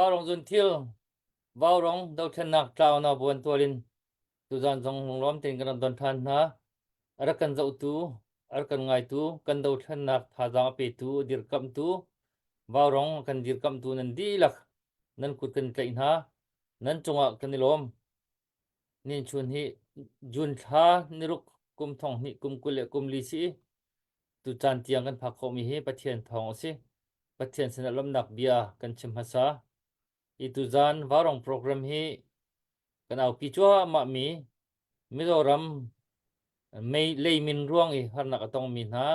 Vaurong zunthil, vaurong dothlennak tlaunak buantual in tuzan zong lunglawm tein kan rak don ṭhan hna. A rak kan zohtu, a rak kan ngaitu, kan dothlennak thazaang a petu, a dirkamhtu, vaurong a kan dirkamhtu nan dihlak nan kut kan tlaih hna. Nan cungah kan i lawm. Ninchun hi June thla niruk kum thong hnih kum 20 le kum li si. Tucaan tiang kan phak khawhmi hi Pathian thawng a si. Pathian sinah lawmhnak bia kan chim hmasa. Hi tuzaan Vaurong program hi kan aupi cuahmahmi Mizoram mei leimin ruang i harnak a tongmi hna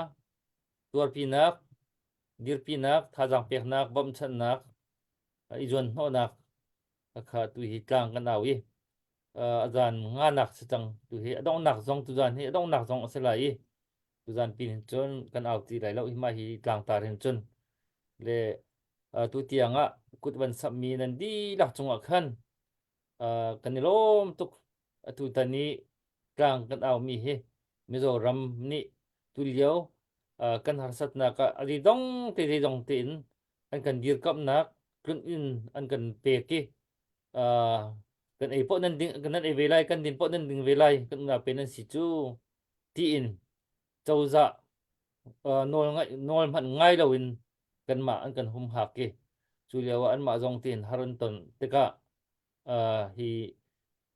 tuarpinak, dirpinak, thazaang peknak, bawmhchanhnak, i zuanhnawhnak kha tu hi tlang kan au i a zan nganak si cang tu hi a donghnak zong tuzaan hi a donghnak zong a si lai i tuzaan pin hin cun kan au ti lai lo hi mah hi tlangtar hin cun le tu tiang ah kut van samhmi nan dihlak cungah khan kan i lawm tuk atu tan i tlang kan aumi hi Mizoram nih tulio kan harsatnak ah a dong te dong tein an kan dirkamhnak tlun in an kan pek i kan ei poh nan ding nan ei ve lai kan din poh nan ding ve lai kan unau pe nan si cu tiin cozah nawl ngai nawl hmanh ngai loin kanmah an kan humhak i cu lio ah anmah zong tiin har an ton tikah hi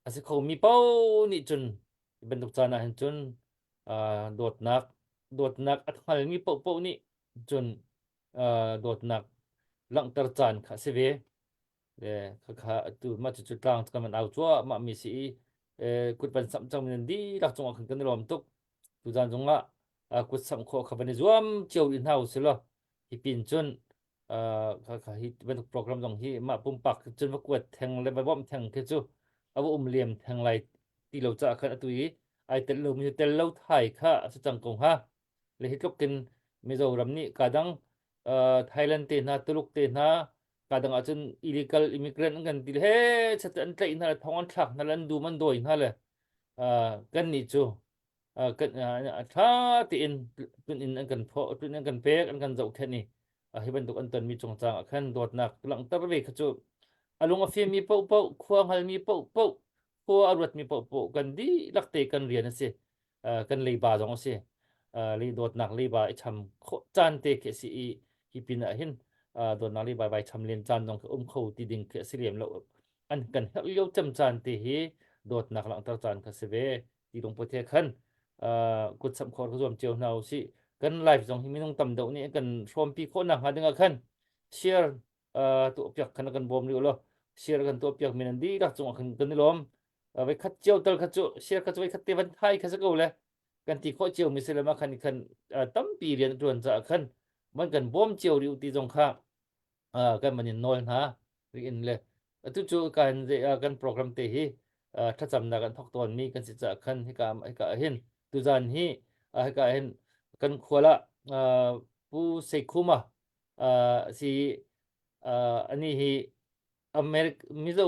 a si khomi paoh nih cun hi bantuk caan ah hin cun dawtnak dawtnak a hngalmi paohpaoh nih cun dawtnak langhter caan kha a si ve. Le khakha atu mah cucu tlang kan van au cuahmah mi si i kut van samh cang mi nan dihlak cungah khan kan i lawm tuk. Tuzaan zongah kut samh khawh kha van i zuam cio rih hna usih law hi pin cun khakha hi bantuk program zong hi mah pumpak cun va kuat theng le va bawmh theng khi cu a va um lem theng lai ti lo caah khan atu i ai tel lomi cu tel lo thai kha a si cang ko hnga. Le hi tluk in Mizoram nih ka dang Thailand te hna Tuluk te hna ka dang ahcun illegal immigrant an kan ti le he chat an tlaih hna le thong an thlak hna le an dum an dawi hna le kan nih cu kan tha tein tun in an kan phaw tun an kan pek an kan zohkhenh i hi bantuk an tonmi cungcang ah khan dawtnak langhter ve kha cu a lung a fimmi paohpaoh khua hngalmi paohpaoh khua a ruatmi paohpaoh kan dihlak te kan rian a si kan leiba zong a si le dawtnak leiba i cham khawh caan te khi a si i hi pin ah hin dawtnak leiba vai cham len caan zong khi um kho ti ding khi a si lem lo an kan herh lio cem caan te hi dawtnak langhter caan kha si ve ti lungput he khan kut samh khawh ka zuam cio hna usih kan life zong hi minung tam deuh nih kan hrawmpi khawh nak hnga ding ah khan share tuah piak khan kan bawm rih law share kan tuah piak min an dihlak cungah khan kan i lawm voi khat cio tal kha cu share kha cu voi khat te van thai kha si ko le kan ti khawh cio mi si le ma khan khan tampi rian tuan caah khan man kan bawm cio rih ti zong kha kan man in nawl hna ri in le atu cu kan kan program te hi thlacamnak kan thok tawn mi kan si caah khan hika hika hin tuzan hi hika hin kan khual ah Pu Seikhuma si ani hi America Mizo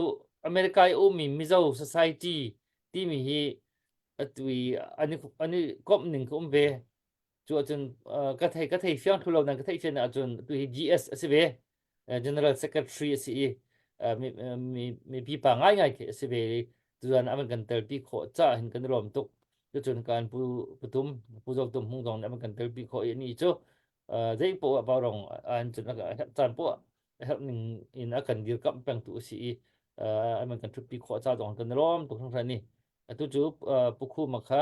America i ummi Mizo Society timi hi atu i an i komh ning ka um ve cu ahcun ka thei ka thei fiang thlu lo nan ka theih fian ahcun tu hi GS a si ve General Secretary a si i mi mi mipi pa ngaingai khi a si ve i tuzan aman kan telpi khawh caah hin kan i lawm tuk cucun kan pu putum pu Zo Tum Hmung zong nih aman kan telpi khawh i ani cu zei poah ah rong an cun a herh caan poah a herh ning in a kan dirkamh pengtu a si i aman kan ṭhutpi khawh ca zong kan i lawm tuk hringhran ni atu cu pu Khuma kha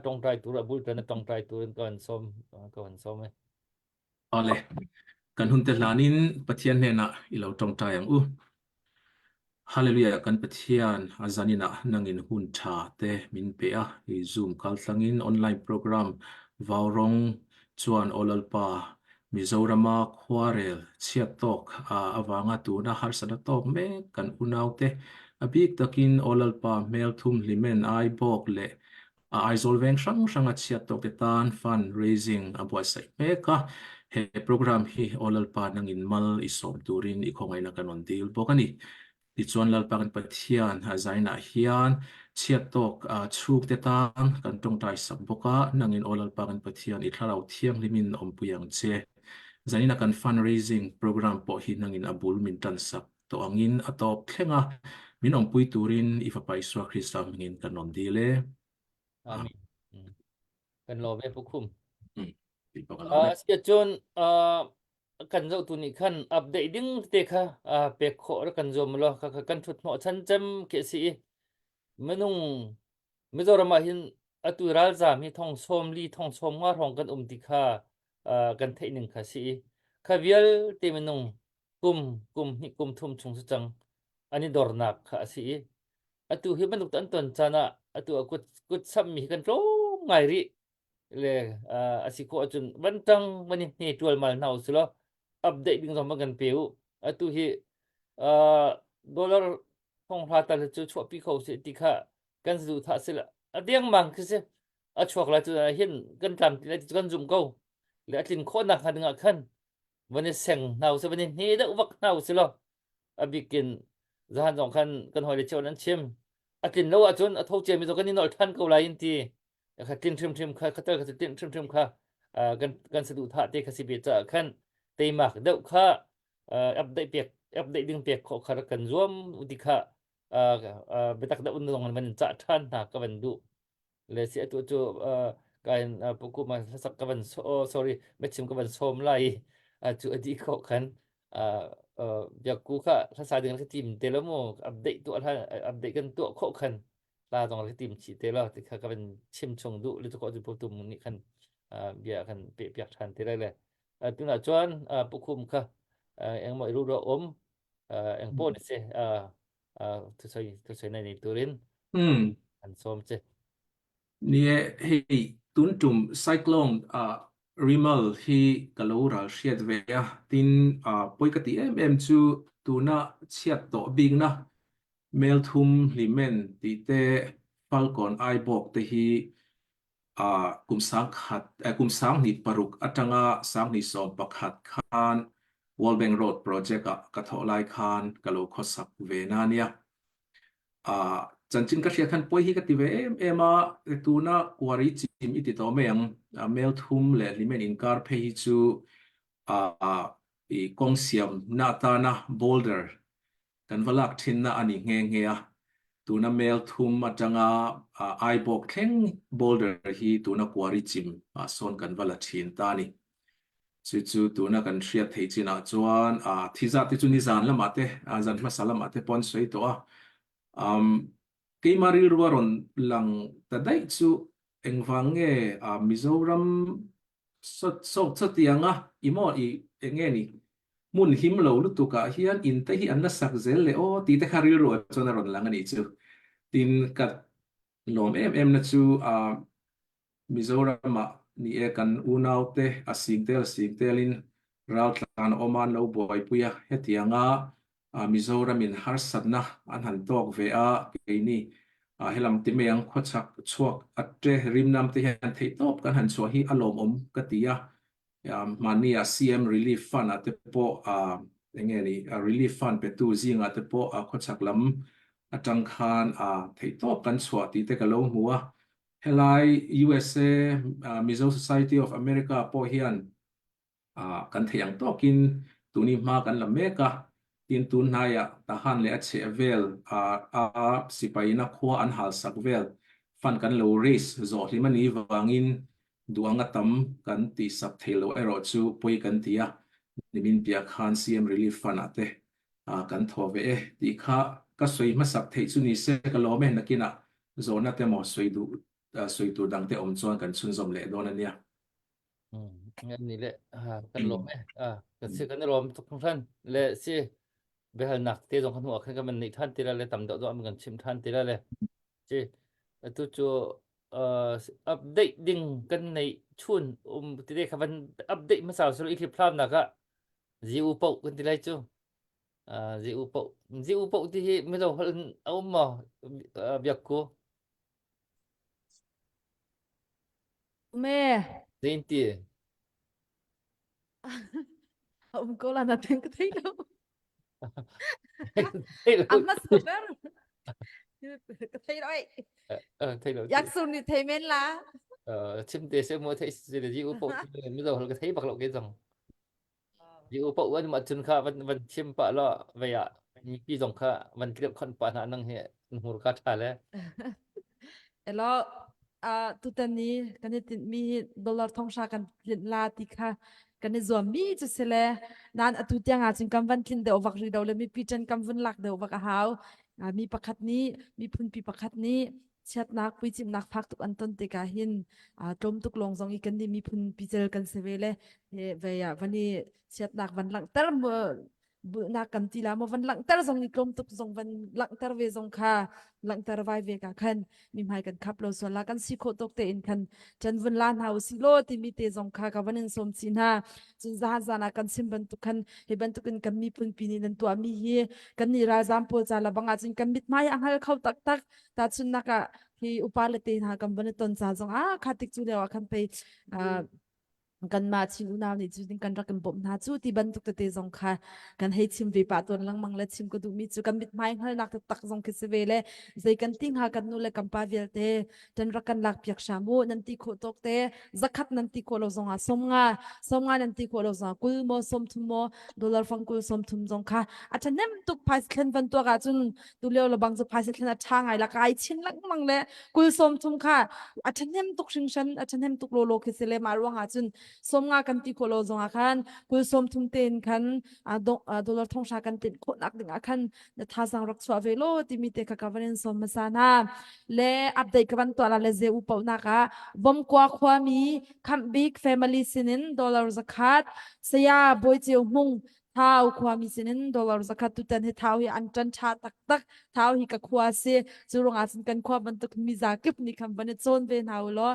tongtai tur a bul tan a tongtai tur in ka van sawm ka van sawm e Ale kan hun te hlan in Pathian hnenah i lo tongtai ang u. Hallelujah kan Pathian a zanin ah nangin hun tha te min pe a i Zoom kaltlangin online program vaurong chuan Olalpa Mizorama khuarel chhiat tawk awanga tuna harsatna tawk mek kan unaute a bik takin Olalpa hmel thum hlimen ai bawk leh a Aizawl veng hrang hrang a chhiat tawk te tan fund raising a buatsaih mek a. He program hi aw Lalpa nangin mal i sawm turin i khawngaihna kan rawn dil bawk a ni. Tichuan Lalpa kan Pathian a zainah hian chhiat tawk chhuk te tan kan tawngtai sak bawk a, nangin aw Lalpa kan Pathian i thlarau thianghlimin awmpui ang che. Zanin a kan fund raising program pawh hi nangin a bul min tan sak. tawh angin a tawp thleng a, min awmpui turin i Fapa Isua Krista hmingin kan rawn dil e. Amen. Mm. Kan lawm e Pu Khum. Mm. Ti pa ka lawm e. Uh, cun uh, kan zohtu nih khan update ding te kha uh, pek khawh ra kan zuam lo kha kha kan thut hnawh chan cem ke si i minung Mizoram ah hin atu ralzaam hi thong sawm li thong sawm nga hrawng kan um ti kha uh, kan theih ning kha si i kha vialte minung kum kum hnih kum thum chung si cang an i dornak kha a si i atu hi bantuk an ton caan ah atu a kut kut sammi hi kan tlawm ngai rih le uh, a si khawh ahcun van tang van i hne ṭualmal hna usih law update ding zong van kan pe u atu hi uh, dollar thong hra tal cu chuahpi kho sih ti kha kan zu thah si a dengmang khi si a chuak lai cu hin kan tlam ti lai ti kan zum ko le a tlin khawh nak hnga ding ah khan van i seng hna usih van i hne deuh vak hna usih law a bikin zahan zong khan kan hawile cheu an chim a tlin lo ahcun a tho ciami zong kan i nolh ṭhan ko lai in ti kha tlin hrimhrim kha khatal kha tlin hrimhrim kha kan kan saduhthah te kha si ve caah khan teimak deuh kha update pek update ding pek khawh kha kan zuam ti kha biatak deuh zong van cah ṭhan hna ka van duh le si atu cu kain puku ma hlasak ka van oh, sorry biachim ka van sawm lai cu adi khawh khan biakku kha hlasa ding ka tim te lo mu update tuah hlan update kan tuah khawh khan la zong ka tim chih te lo ti kha ka van chim chung duh le ko cu tum nih khan bia kan pe piak than te lai le tuna chuan pukhum kha engmaw iru ro om eng po ni se thu soi thu soi nei nei turin an som che. Nie hei tun tum cyclone a Rimal hi ka lo ral hriat ve a tin a poi ka ti em em chu tuna chhiat tawh bik na Melthum Hlimen tih te Falkawn Aibawk te hi kum sangkhat kum 16 atanga 1911 khan World Bank Road project ah ka thawh lai khan ka lo khawsak ve na nia. Chanchin ka hriat khan pawi hi ka ti ve em em a, tuna quarry chim i ti tawh mai ang. Melthum leh Hlimen inkar phei hi chu i kawng siamna atana boulder Kan va lak thinna a ni nghe nghe a, tuna mel thum atanga Aibawk thleng boulder hi tuna quarry chim ah sawn kan va la thin ta a ni. Chu chu tuna kan hriat theih chinah chuan thi zat te chu nizan lamah te, zan hmasa lamah te pawh an sawi tawh a. Keimah rilru a rawn lang ta daih chu engvang nge Mizoram Sawk chutiang a, i maw i eng nge ni? Hmun him lo lutuk ah hian in te hi an la sak zel le aw tih te kha rilru ah chuan a rawn lang a nih chu. Tin, ka lawm em em na chu ah Mizoram ah ni e kan unau te a sing tel sing tel in raltlan awm a an lo buaipui a, hetiang a Mizoramin harsatna an han tawk ve a, keini helam ti mai ang khawchhak chhuak a te rimnam te hian theihtawp kan han chhuah hi a lawmawm ka ti a, mahnia CM Relief Fund ah te pawh eng nge ni Relief Fund petu zingah te pawh khawchhak lam atang khan theihtawp kan chhuah tih te ka lo hmu a, helai USA Mizo Society of America pawh hian Kan theih ang tawkin tuni hma kan la mek a, tin tun hnaiah Tahan leh a chheh vel a sipaina khua an hal sak vel fund kan lo raise zawh hlim a nih vangin duh anga tam kan tihsak thei lo erawh chu pawi kan ti a, nimin piah khan CM Relief Fund ah te kan thaw ve e tih kha ka sawi hmasak theih chu ni se ka lawm e, nakinah zawhna te maw sawi duh sawi tur dang te awm chuan kan chhunzawm leh dawn a nia. Ngan ni le kan lawm e. Kan si kan i lawm tuk hran le si biahalnak te zong kan hnu ah khan kan van neih than ti la le tam deuh deuh an kan chim than ti la le si atu cu update ding kan neih chun um ti te kha van update hmasa silo i hlip nak ah ziu poh kan ti lai cu ziu poh ziu poh ti hi mizo holh in a um maw biak ku Me. Zeinti. A um ko la na ten ka thei lo. A hmasa ber. Ka thei lo ai. Thei lo. Yak sun ni thei men la. Chim te se mo thei se le ji u po mi zo hol ka thei bak lo ke zong. Ji u po an ma chun kha van van chim pa lo ve ya. Mipi zong kha van tleuh khon pa hna nang hi hmurka ṭha le. Elo uh, tutan ni kan i tinhmi hi dollar thonghra kan tlinh la ti kha kan i zuam mi cu si le nan atu tiang ah cun kan van tlin deuh vak rih lo le mipi ṭan kan vun lak deuh vak a hau. Uh, mi pakhat nih miphunpi pakhat nih chiatnak puicimnak fak tuk an ton tikah hin uh, tlawm tuk lawng zong i kan nih miphun picel kan si ve le he ve ah van i chiatnak van langhter bulnak kan ti la maw van langhter zong i tlawm tuk zong van langhter ve zong kha langhter vai ve ka khan mi hmai kan khap lo sual la kan si khawh tuk tein khan chan vun la hna usih law timi te zong kha ka van in sawm chi hna cun zahan zan ah kan chim bantuk khan hi bantuk in kan miphun pi nih nan tuah mi hi kan nih ralzam pawl ca la bang ah cun kan mithmai a hngal kho taktak tahchunnak ah hi upa le te hna kan van i ton ca zong ah kha tik cu lio ah khan pei kanmah Chin unau nih cu kan rak in bawmh hna cu ti bantuk tete zong kha kan hei chim ve pah tawn lengmang le chim ka duhmi cu kan mithmai hngalnak taktak zong khi si ve le zei kan ti hnga kan nu le kan pa vialte tan rak kan lak piak hram u nan ti khawh tawk te zakhat nan ti khawh lo zong ah 50 50 nan ti khawh lo zong ah kul maw 30 maw dollar fang kul 30 zong kha a ṭhahnem tuk phaisa thlen van tuak ahcun tu lio le bang cu phaisa thlen a ṭha ngai la kai chin lengmang le kul 30 kha a ṭhahnem tuk hringhran a ṭhahnem tuk lawlaw khi si le mah ruang ah cun 50 kan ti khawh lo zong ah khan kul 30 tein khan dollar thonghra kan tinh khawhnak ding ah khan na thazaang rak chuah ve law timi te kha ka van in sawm hmasa hna le update ka van tuah la le ze u paunak ah Vomkua khuami Khamhbik family sinin dollar zakhat saya Bawi Ceu Hmung Thau khuami sinin dollar zakhat tutan hi Thau hi an ṭan ṭha taktak. Thau hi ka khua si. Cu ruangah cun kan khua bantuk miza kip nih khan van i cawn ve hna u law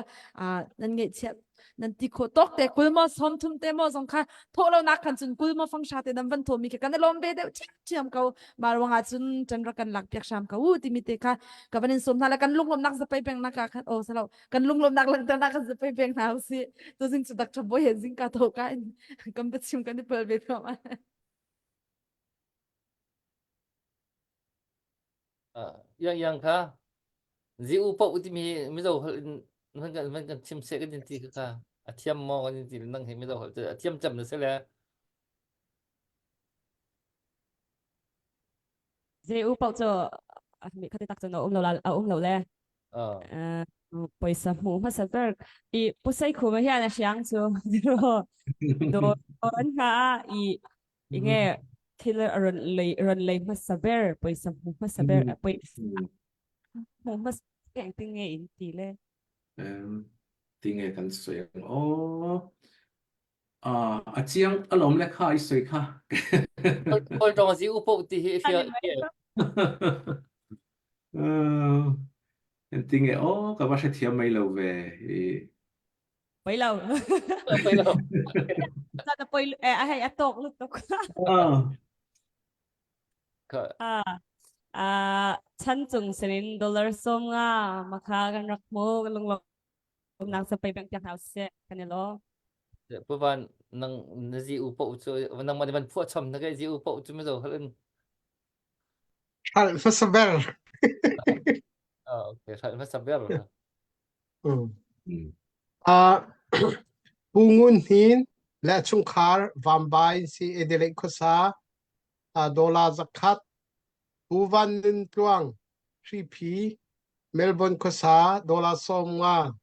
nan ngeihchiat nan ti khawh tawk te kul maw 30 te maw zong kha thawh lo nak khan cun kul maw fangsha te nan van thawh mi khi kan i lawm ve deuh ṭhiamṭhiam ko. Mah ruangah cun ṭan rak kan lak piak hram ko u timi te kha ka van in sawm hna le kan lunglawmhnak zapei peng nak ah khan oh salo kan lunglawmhnak langhternak kan zapei peng hna usih. Tuzing cu Dr. Boy he zingka tho ka in kan biachim kan i pal ve thluahmah. Yang yang kha zi u po timi Mizo holh in van kan van kan chim seh kan in ti kha a thiam maw kan in ti nang hi Mizo holh a thiam cem na si le Ze u pau cu mi khati tak cun a um lo la a um lo le Pawisa hmuh hmasa ber i pusai khum hian a hriang cu do ron hna i inge thil ron lei ron lei hmasa ber pawisa hmu hmasa ber pawisa hmu hmasa eng tinge in ti le tinge kan soi ang aw a chiang alom le kha i soi kha Kawl tong si upo ti hi hria Tinge aw ka va hrethiam mai lo ve i Poi lo. Poi lo. Sa poi eh a hei a tok lu tuk. Ah ah chan chung sinin dollar som nga makha kan rak mu lunglong Umnak sa pei bang tiang hau seh kan i lo. Puvan nang na zi u po cu nang man van phuah chom na ke zi u po cu mizo hal in. Hal hmasa ber. Ah okay hal hmasa ber. Mm. Ah Pu Ngun Hnin le chungkhar Vambai si Adelaide khuasa dollar zakhat Pu Van Nun Tluang Hriphi Melbourne khuasa dollar 50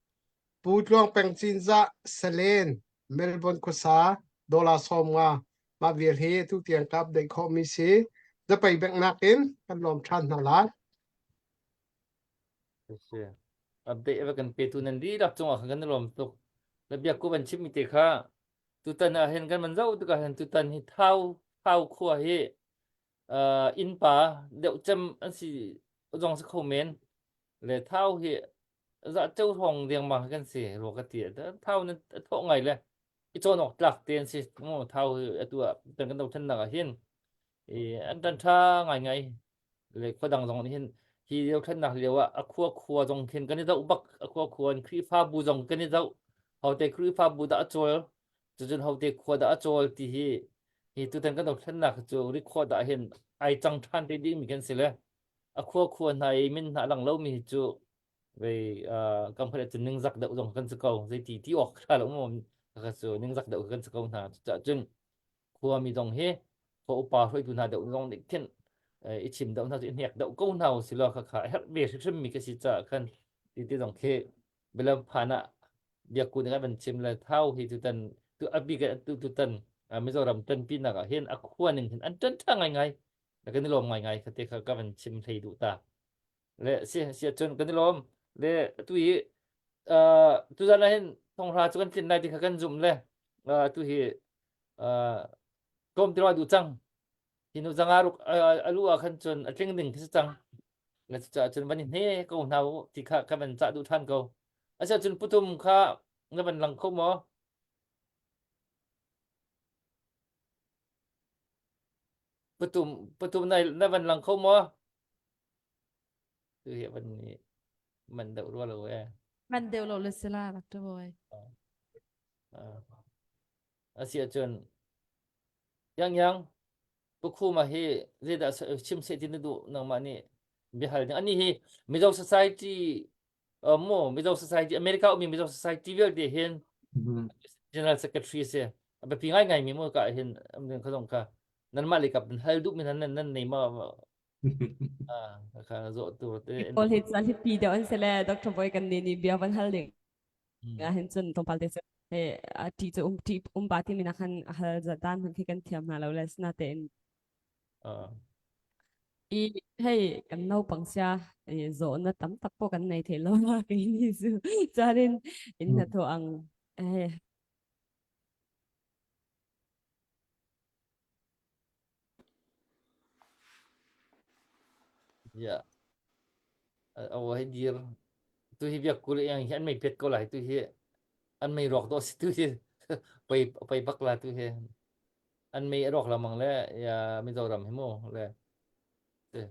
Pu Tluang Peng Cinzah Salen Melbourne khuasa dollar 50 mah vial hi tu tiang ka update khawhmi si zapei bank nakin kan lawm ṭhan hna lai. Update va kan petu nan dihlak cungah khan kan i lawm tuk. Na biak ku van chimmi te kha tutan ah hin kan van zoh tikah hin tutan hi Thau Thau khua hi uh, innpa deuh cem an si zong si kho men le thau hi za cheu hrawng dengmang kan si rua ka ti thau nan thawh ngai le i cawn awk tlak te an si mu thau hi atu ah kan kan dothan nak ah hin i an tan tha ngai ngai le khua dang zong nih hin hi dothlennak lio ah a khua khua zong khin kan i zoh bak a khua khua in Khrihfabu zong kan i zoh hote Khrihfabu dah a cawl cucun hote khua dah a cawl ti hi hi tutan kan dothlennak cu record ah hin ai cang ṭhan te ding mi kan si le a khua khua hna i min hna lang lo mi hi cu vei kam khat cun ningzak deuh zong kan si ko zeiti ti awk ṭha lo maw ka cu ningzak deuh kan si ko hna cucaah cun khuami zong hi khua upa hruaitu hna deuh zong nih khin. i chim deuh hna cu i hnek deuh ko hna usih law khakha a herh ve hrimhrim mi ka si caah khan ti ti zong khi bialam phan ah biakku nih kan chim le thau hi tutan tu a bik tu tutan Mizoram ṭanpinak ah hin a khua ning hin an ṭan ṭha ngaingai kan i lawm ngaingai kha te kha ka van chim hlei duh ta le si si cun kan i lawm le tu hi tuzan ah hin thonghra cu kan tlin lai ti kha kan zumh le tu hi tlawm ti duh cang hi nu zanga ruk a lu ah khan cun a tling ding khi si cang na cucaah cun van i hne ko hna u ti kha ka van cah duh ṭhan ko asiahcun putum kha na van lang kho maw putum putum na na van lang kho maw tu hi van ni man deuh rua lo e man deuh lo le sila rak tu boy asiahcun yang yang Pukhuma hi zeidah chim seh ti na duh nangmah nih biahal ding ani hi Mizo Society uh, mo Mizo Society America ummi Mizo Society vialte hin General Secretary si a biapi ngai ngai mi mo ka hin am kha zong kha nanmah le kap hal duh mi nan nan nei ma ah kha zo tu te pawl hi chuan hi pi deuh an se le Dr. Boy kan ni ni bia van hal ding nga hin cun tlawmpal te cu he a ṭih cu um ṭih um ba timi nak khan a hal za dan hmanh khi kan thiam hna lo le sinatein i hei kan naupang sia i zawhna tam tak pawh kan nei thei lo ma kei ni cu chuanin in hnathawh ang eh Yeah. Aw hei dir. Tu hi biak kul yang hi an mei pet ko lai tu hi an mei rawk do si tu hi pei pei bak la tu hi an mei a rawk lamang le ya Mizoram hi mu le si.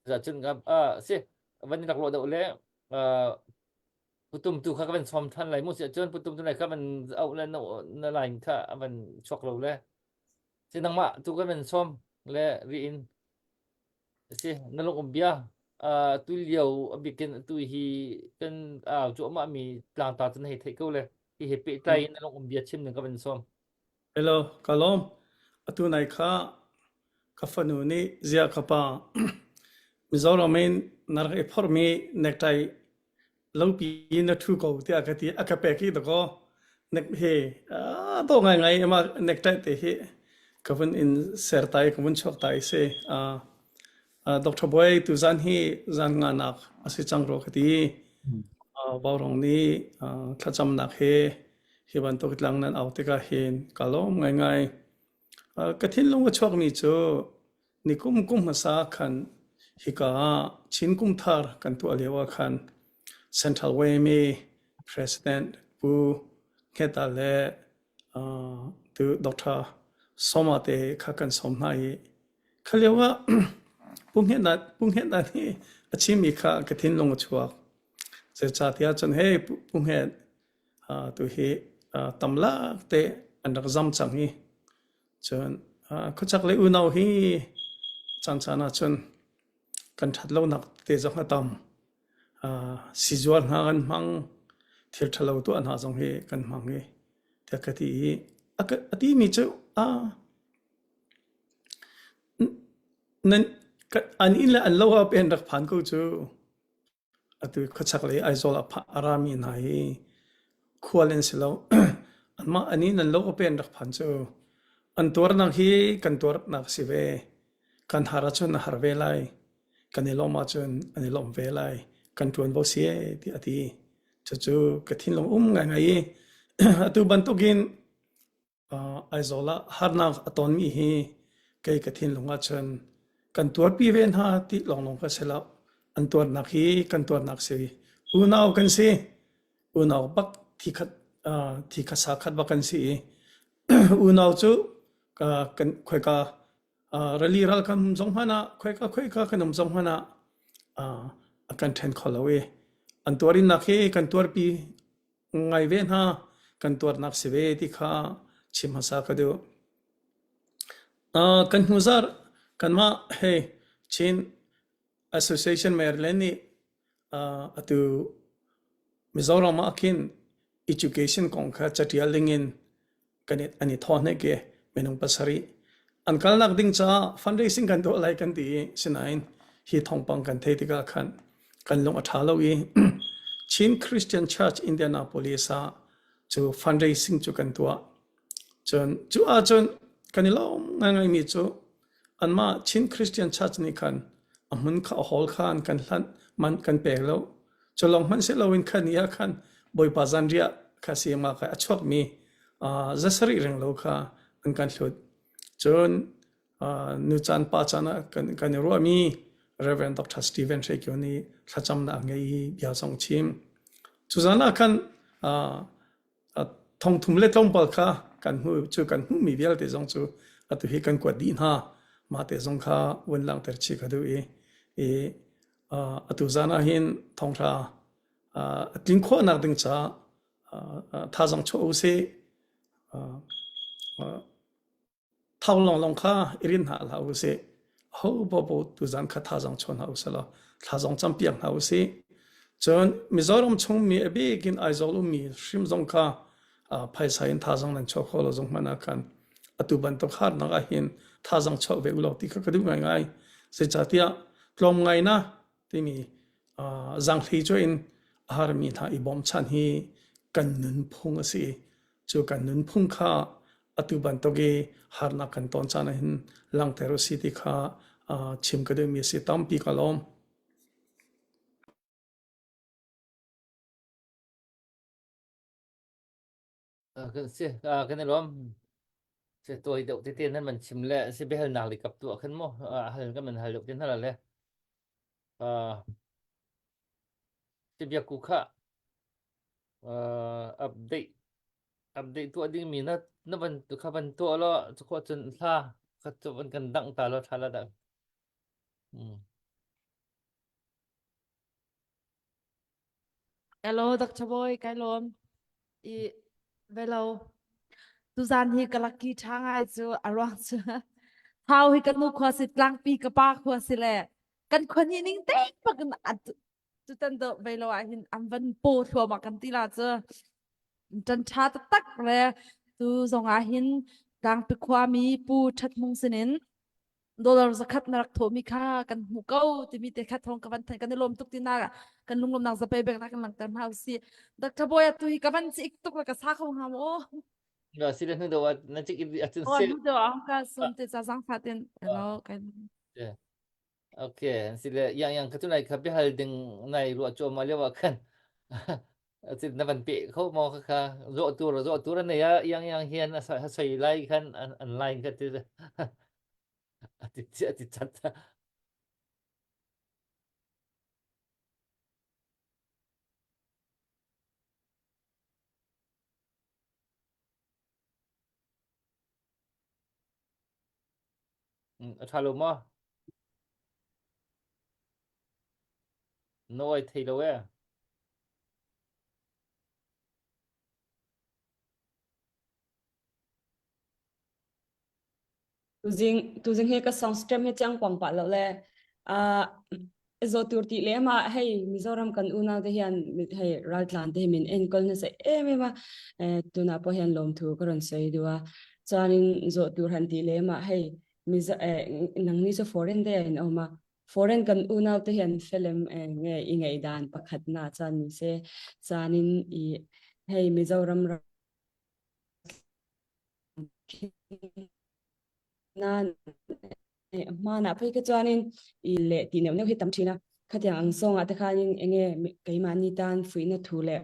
Za cun ka a si van rak lo deuh le putum tu kha ka van som than lai mu si cun putum tu lai kha van au le na na line kha van chuak lo le Si nangmah tu kan van sawm le ri in si na lung um bia uh, tu lio a bikin tu hi kan uh, cuahmah mi tlangtar cu na hei theih ko le hi he pehtlai in na lung um bia chim ning ka van sawm. Hello, ka lawm. Atu nai kha ka fanu nih ziah ka pa Mizoram in na rak i phorhmi necktie lopi na ṭhu ko tiah ka ti a ka pek i dakaw nek hi a dawh ngaingai ama necktie te hi ka vun in ser ta i ka vun chuak ta i si Dr. Boy tu zan hi zan nga nak a si cang rua ka ti Vaurong nih thlacamnak he hi bantuk tlang nan au tikah hin ka lawm ngaingai Ka thinlung a chuakmi cu nikum kum hmasa khan hika ah Chin Kum Thar kan tuah lio ah khan Central YMA President Pu Hngeta le tu Dr. Soma te kha kan sawm hna i kha lio ah Pu Hngeta Pu Hngeta nih a chimmi kha ka thinlung a chuak. Zeicahtiah cun hey Pu Hnget Tu hi tamlak te an rak zam cang i cun khuachak le unau hi caan caan ahcun kan ṭhat lonak te zong a tam. Sizuar hna kan hmang, thil ṭhalo tuah hna zong hi kan hmang i tiah ka ti i a timi cu nan an inn le an lo ah pen rak phan ko cu. Atu khuachaklei Aizawl a rami hna hi khual an si lo. Anmah an inn an lo a pen rak phan cu an tuarnak hi kan tuarnak a si ve. Kan har ahcun a har ve lai. Kan i lawmh ahcun an i lawm ve lai. Kan ṭuanvo si ee tiah a ti. Cucu ka thinlung um ngaingai i atu bantukin Aizawl ah harnak a tonmi hi kei ka thinlung ahcun kan tuarpi ve hna ti lawnglawng ka si lo. An tuarnak hi kan tuarnak si. Unau kan si. Unau bak thi khat thi khat sa khat bak kan si i unau cu kan khoika rali ral kan um zong hmanh ah khoika khoika kan um zong hmanh ah a kan ṭhen kho lo i an tuarinnak hi kan tuarpi ngai ve hna kan tuarnak si ve ti kha chim hmasa ka duh. Uh, kan hnuzar kanmah hei Chin Association Maryland nih uh, atu Mizoram ah khin education kong kha catial ding in kan i, an i thawh hnek i minung pasarih. An kalnak ding caah fundraising kan tuah lai kan ti i sinain hi thawngpang kan theih tikah khan kan lung a ṭha lo i Chin Christian Church Indianapolis ah cu fundraising cu kan tuah. Cun cu ahcun kan i lawm ngaingaimi cu anmah Chin Christian Church nih khan a hmun kha a hall kha an kan hlanh man kan pek lo. Cu lawng hmanh si loin khan ni ah khan Bawipa zanriah kha CMA kha a chuakmi uh, zasarih reng lo kha an kan hlut. Cun uh, nu caan pa caan ah kan, kan i ruahmi Reverend Dr. Stephen Hre Kio nih thlacamnak a ngei i bia zong chim. Cu zan ah khan uh, thongthum le tlawmpal kha kan hmu cu kan hmuhmi vialte zong cu atu hi kan kuat dih hna. Mah te zong kha vun langhter chih ka duh i, i atu zan ah hin thonghra a tlin khawhnak ding caah thazaang chuah u sih. Thau lawnglawng kha i rin hna hlah u sih. Ho paohpaoh tuzan kha thazaang chuah hna u sih law thlazong campiak hna u sih. Cun Mizoram chungmi a bik in Aizawl ummi hrim zong kha phaisa in thazaang nan chuah kho lo zong hmanh ah khan atu bantuk harnak ah hin thazaang chuah ve u law ti kha ka duh ngaingai. Zeicahtiah tlawmngaina timi zaanghlei cu in a harmi hna i bawmchan hi kan nunphung a si. Cu kan nunphung kha atu bantuk i harnak kan ton caan ah hin langhter u si ti kha chim ka duhmi a si. Tampi ka lawm. Kan si kan i lawm. Si tawi deuh tete nan man chim le si biahalnak li kap tu ah khan mu hal kan man hal deuh te hna le si biaku kha update update tuah ding mi na na van kha van tuah lo cu khawh cun hla kha cu van kan dangh ta lo tha la dah. Hello, Dr. Boy, kai lawm. I velo. Tuzan hi ka lucky tha ngai cu a ruang cu. Thau hi ka nu khua si tlangpi ka pa khua si le kan khua ni ning te pak in tutan do velo ah hin an van po thluahmah kan ti la cu. Tan tha taktak le tu zong ah hin tlangpi khua mi pu That Hmung sinin dollar zakhat na rak thawhmi kha kan hmu ko timi te kha thawng ka van thanh kan i lawm tuk tinak kan lunglawmnak zapei bek nak kan langhter hna usih Dr. Boy atu hi ka van cik tuk la ka sa kho hnga maw Na si le hnu do na cik acun se hnu do ah ka sum te cha zang fa tin hello kan Okay si le yang yang ka tu nai kha bihal ding nai ruah chu ma lewa khan acin na van pe kho mo kha kha zo tur zo tur nei a yang yang hian a soi lai khan an line kha ti ati ati chat A ṭha lo maw? Na oi thei lo ee. Tuzing tuzing hi ka song stream hi chiang kuang pah lo le uh, zo tur ti le ma hei Mizoram kan unau te hian hei raltlan te min enkawl na se em em a tuna pawh hian lawmthu ka rawn sawi duh a chuanin zawh tur han ti lem ah hei Mizo eh nangni chu foreign te in awm a foreign kan unau te hian felem nge i ngaihdan pakhat na chuan ni se chuanin i hei Mizoram nan hmanah phei kha chuanin i leh tih neuh neuh hi tam thin a khatiang ang sawngah te khanin enge keimahni tan fuihna thu leh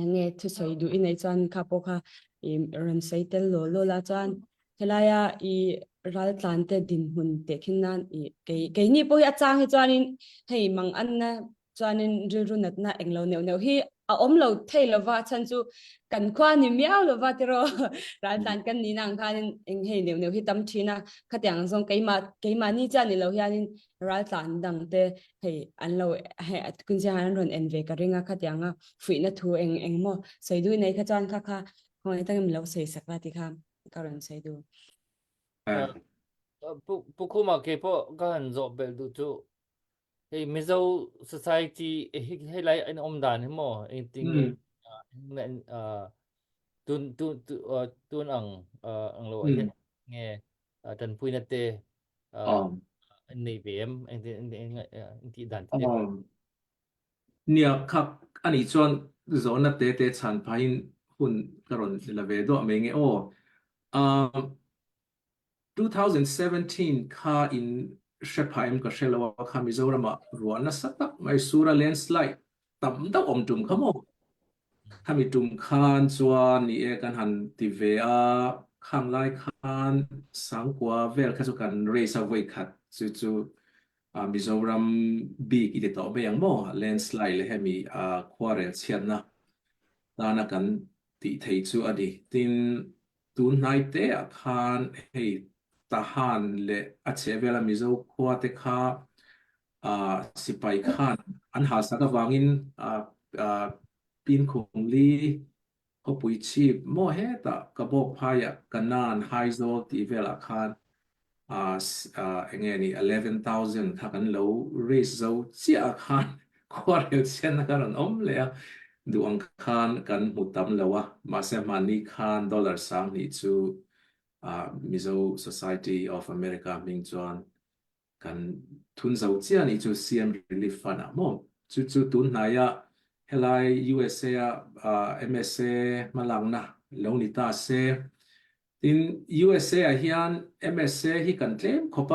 enge thusawi duh i neih chuan kha pawh kha i rawn sawi tel law law la chuan helaia i raltlan te dinhmun tehkhin nan i kei keini pawh hi a chang hi chuanin hei mang an na chuanin rilru natna englo neuh neuh hi a awm lo thei lova chan chu kan khua ni miau lova tiro raltlan kan ni nang khanin eng hei neuh neuh hi tam thina khatiang zawng keima keima ni cha ni lo hianin raltlan dang te hei an lo he kun sia han ron en ve ka ringa khatianga fuihna thu eng eng mo sei du nei kha chuan kha kha khong tangim lo sei sak la ti kha ka ron sei du Pu Khuma ke po ka han zo bel du chu hei Mizo society hi hei lai an um dan hi maw engtin nge tun tun tun ang ang lo ah hian nge. Tanpuina te Um, an nei ve em in ti dan te um, nia kha ani chuan zawhna te te chhan phahin hun ka rawn la ve duah mai nge aw. Um, 2017 kha in hre pha em ka hre lo a kha Mizoram ah ruah nasa tak mai sura landslide tam deuh awm tum kha maw. Khami tum khan chuan ni e kan han ti ve a, khang lai khan sangkua vel kha chu kan race a vawi khat chu chu Mizoram bik i ti tawh mai ang maw landslide leh hemi khuarel chhiatna tana kan tih thei chu a ni. Tin, tun hnai te ah khan hei Tahan leh a chhehvela Mizo khua te kha sipai khan an halsak avangin Pinkhumli khawpui chhip maw hetah ka bawk phaiah Kanan Haizawl tih velah khan eng nge ni 11,000 kha kan lo raise zo chiah ah khan khuarel chhiatna kha rawn awm leh a, duh ang khan kan hmu tam lo a, mahse hmanni khan dollar 2000 chu Mizo Society of America hming chuan Kan thun zo chiah nih chu CM Relief Fund ah maw? Chu chu tun hnaia helai USA a MSA hmalakna lo ni ta se. Tin, USA ah hian MSA hi kan tlem khawp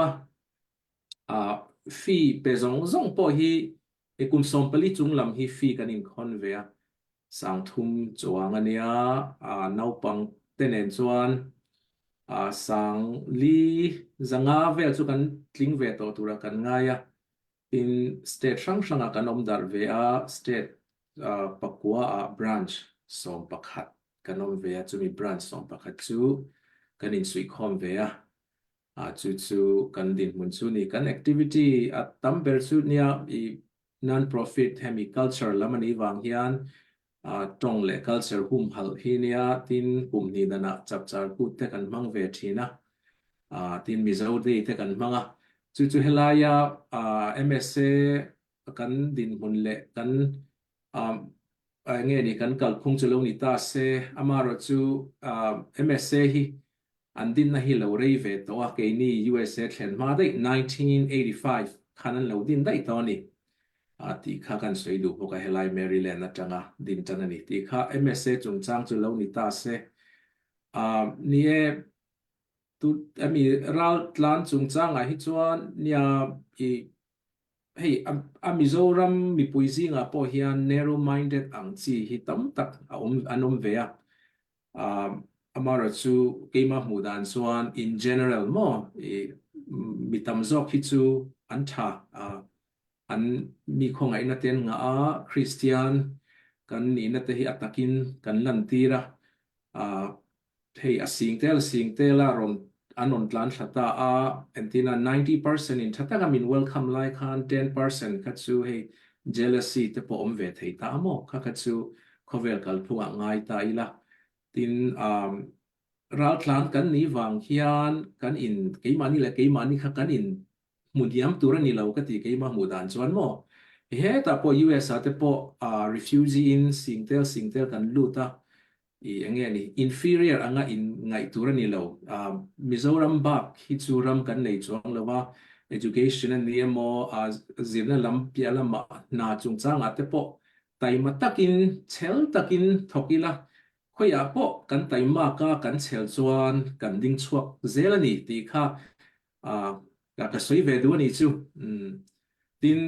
a, fee pe zawng zawng pawh hi kum 14 chung lam hi fee kan inkhawn ve a, 30 chuang a nia, naupang te nen chuan sang li zanga vel chu kan tling ve tawh tura kan ngai a, tin state hrang hrangah kan awm darh ve a, state pakua ah branch 11 kan awm ve a, chumi branch 11 chu kan insuihkhawm ve a, chu chu kan dinhmun chu ni, kan activity a tam ber chu nia i Non-profit hemi culture lam a nih vang hian tawng leh culture humhalh hi nia tin kum hnih danah chapchar kut te kan hmang ve thin a, tin Mizo Day te kan hmang a. Chu chu helaia MSA kan dinhmun leh kan eng nge ni kan kalphung chu lo ni ta se, amaherawhchu MSA hi An dinna hi lo rei ve tawh a, keini USA thlen hma daih 1985 khan an lo din daih tawh a ni tih kha kan sawi duh bawk a, helai Maryland atanga din tan a ni tih kha MSA chungchang chu lo ni ta se. Ni e, tu ami ral tlan chungchangah hi chuan nia i hei a Mizoram mipui zingah pawh hian narrow minded ang chi hi tam tak a awm an awm ve a, Amaherawh chu keimah hmuh dan chuan in general maw i mi tam zawk hi chu an tha an mi khawngaihna te an ngah a, Kristian kan nihna te hi a takin kan lantir a, hei a sing tel sing tel a rawn an rawn tlan thla ta a, entirna 90% in tha taka min welcome lai khan 10% kha chu hei jealousy te pawh awm ve thei ta a maw kha kha chu khawvel kalphungah ngai ta ila. Tin, raltlan kan nih vang hian kan in keimahni leh keimahni kha kan in hmu diam tur a ni lo ka ti keimah hmuh dan chuan maw. Hetah pawh US ah te pawh refugee in singtel singtel kan lut a, i eng nge ni inferior anga in ngaih tur a ni lo. Mizoram bak hi chu ram kan nei chuang lo a, education a ni emaw zirna lam piah lamah hna chungchangah te pawh Taima takin, chhel takin thawk ila, khawiah pawh kan taimak a kan chhel chuan kan ding chhuak zel a ni tih kha ka sawi ve duh a ni chu. Tin,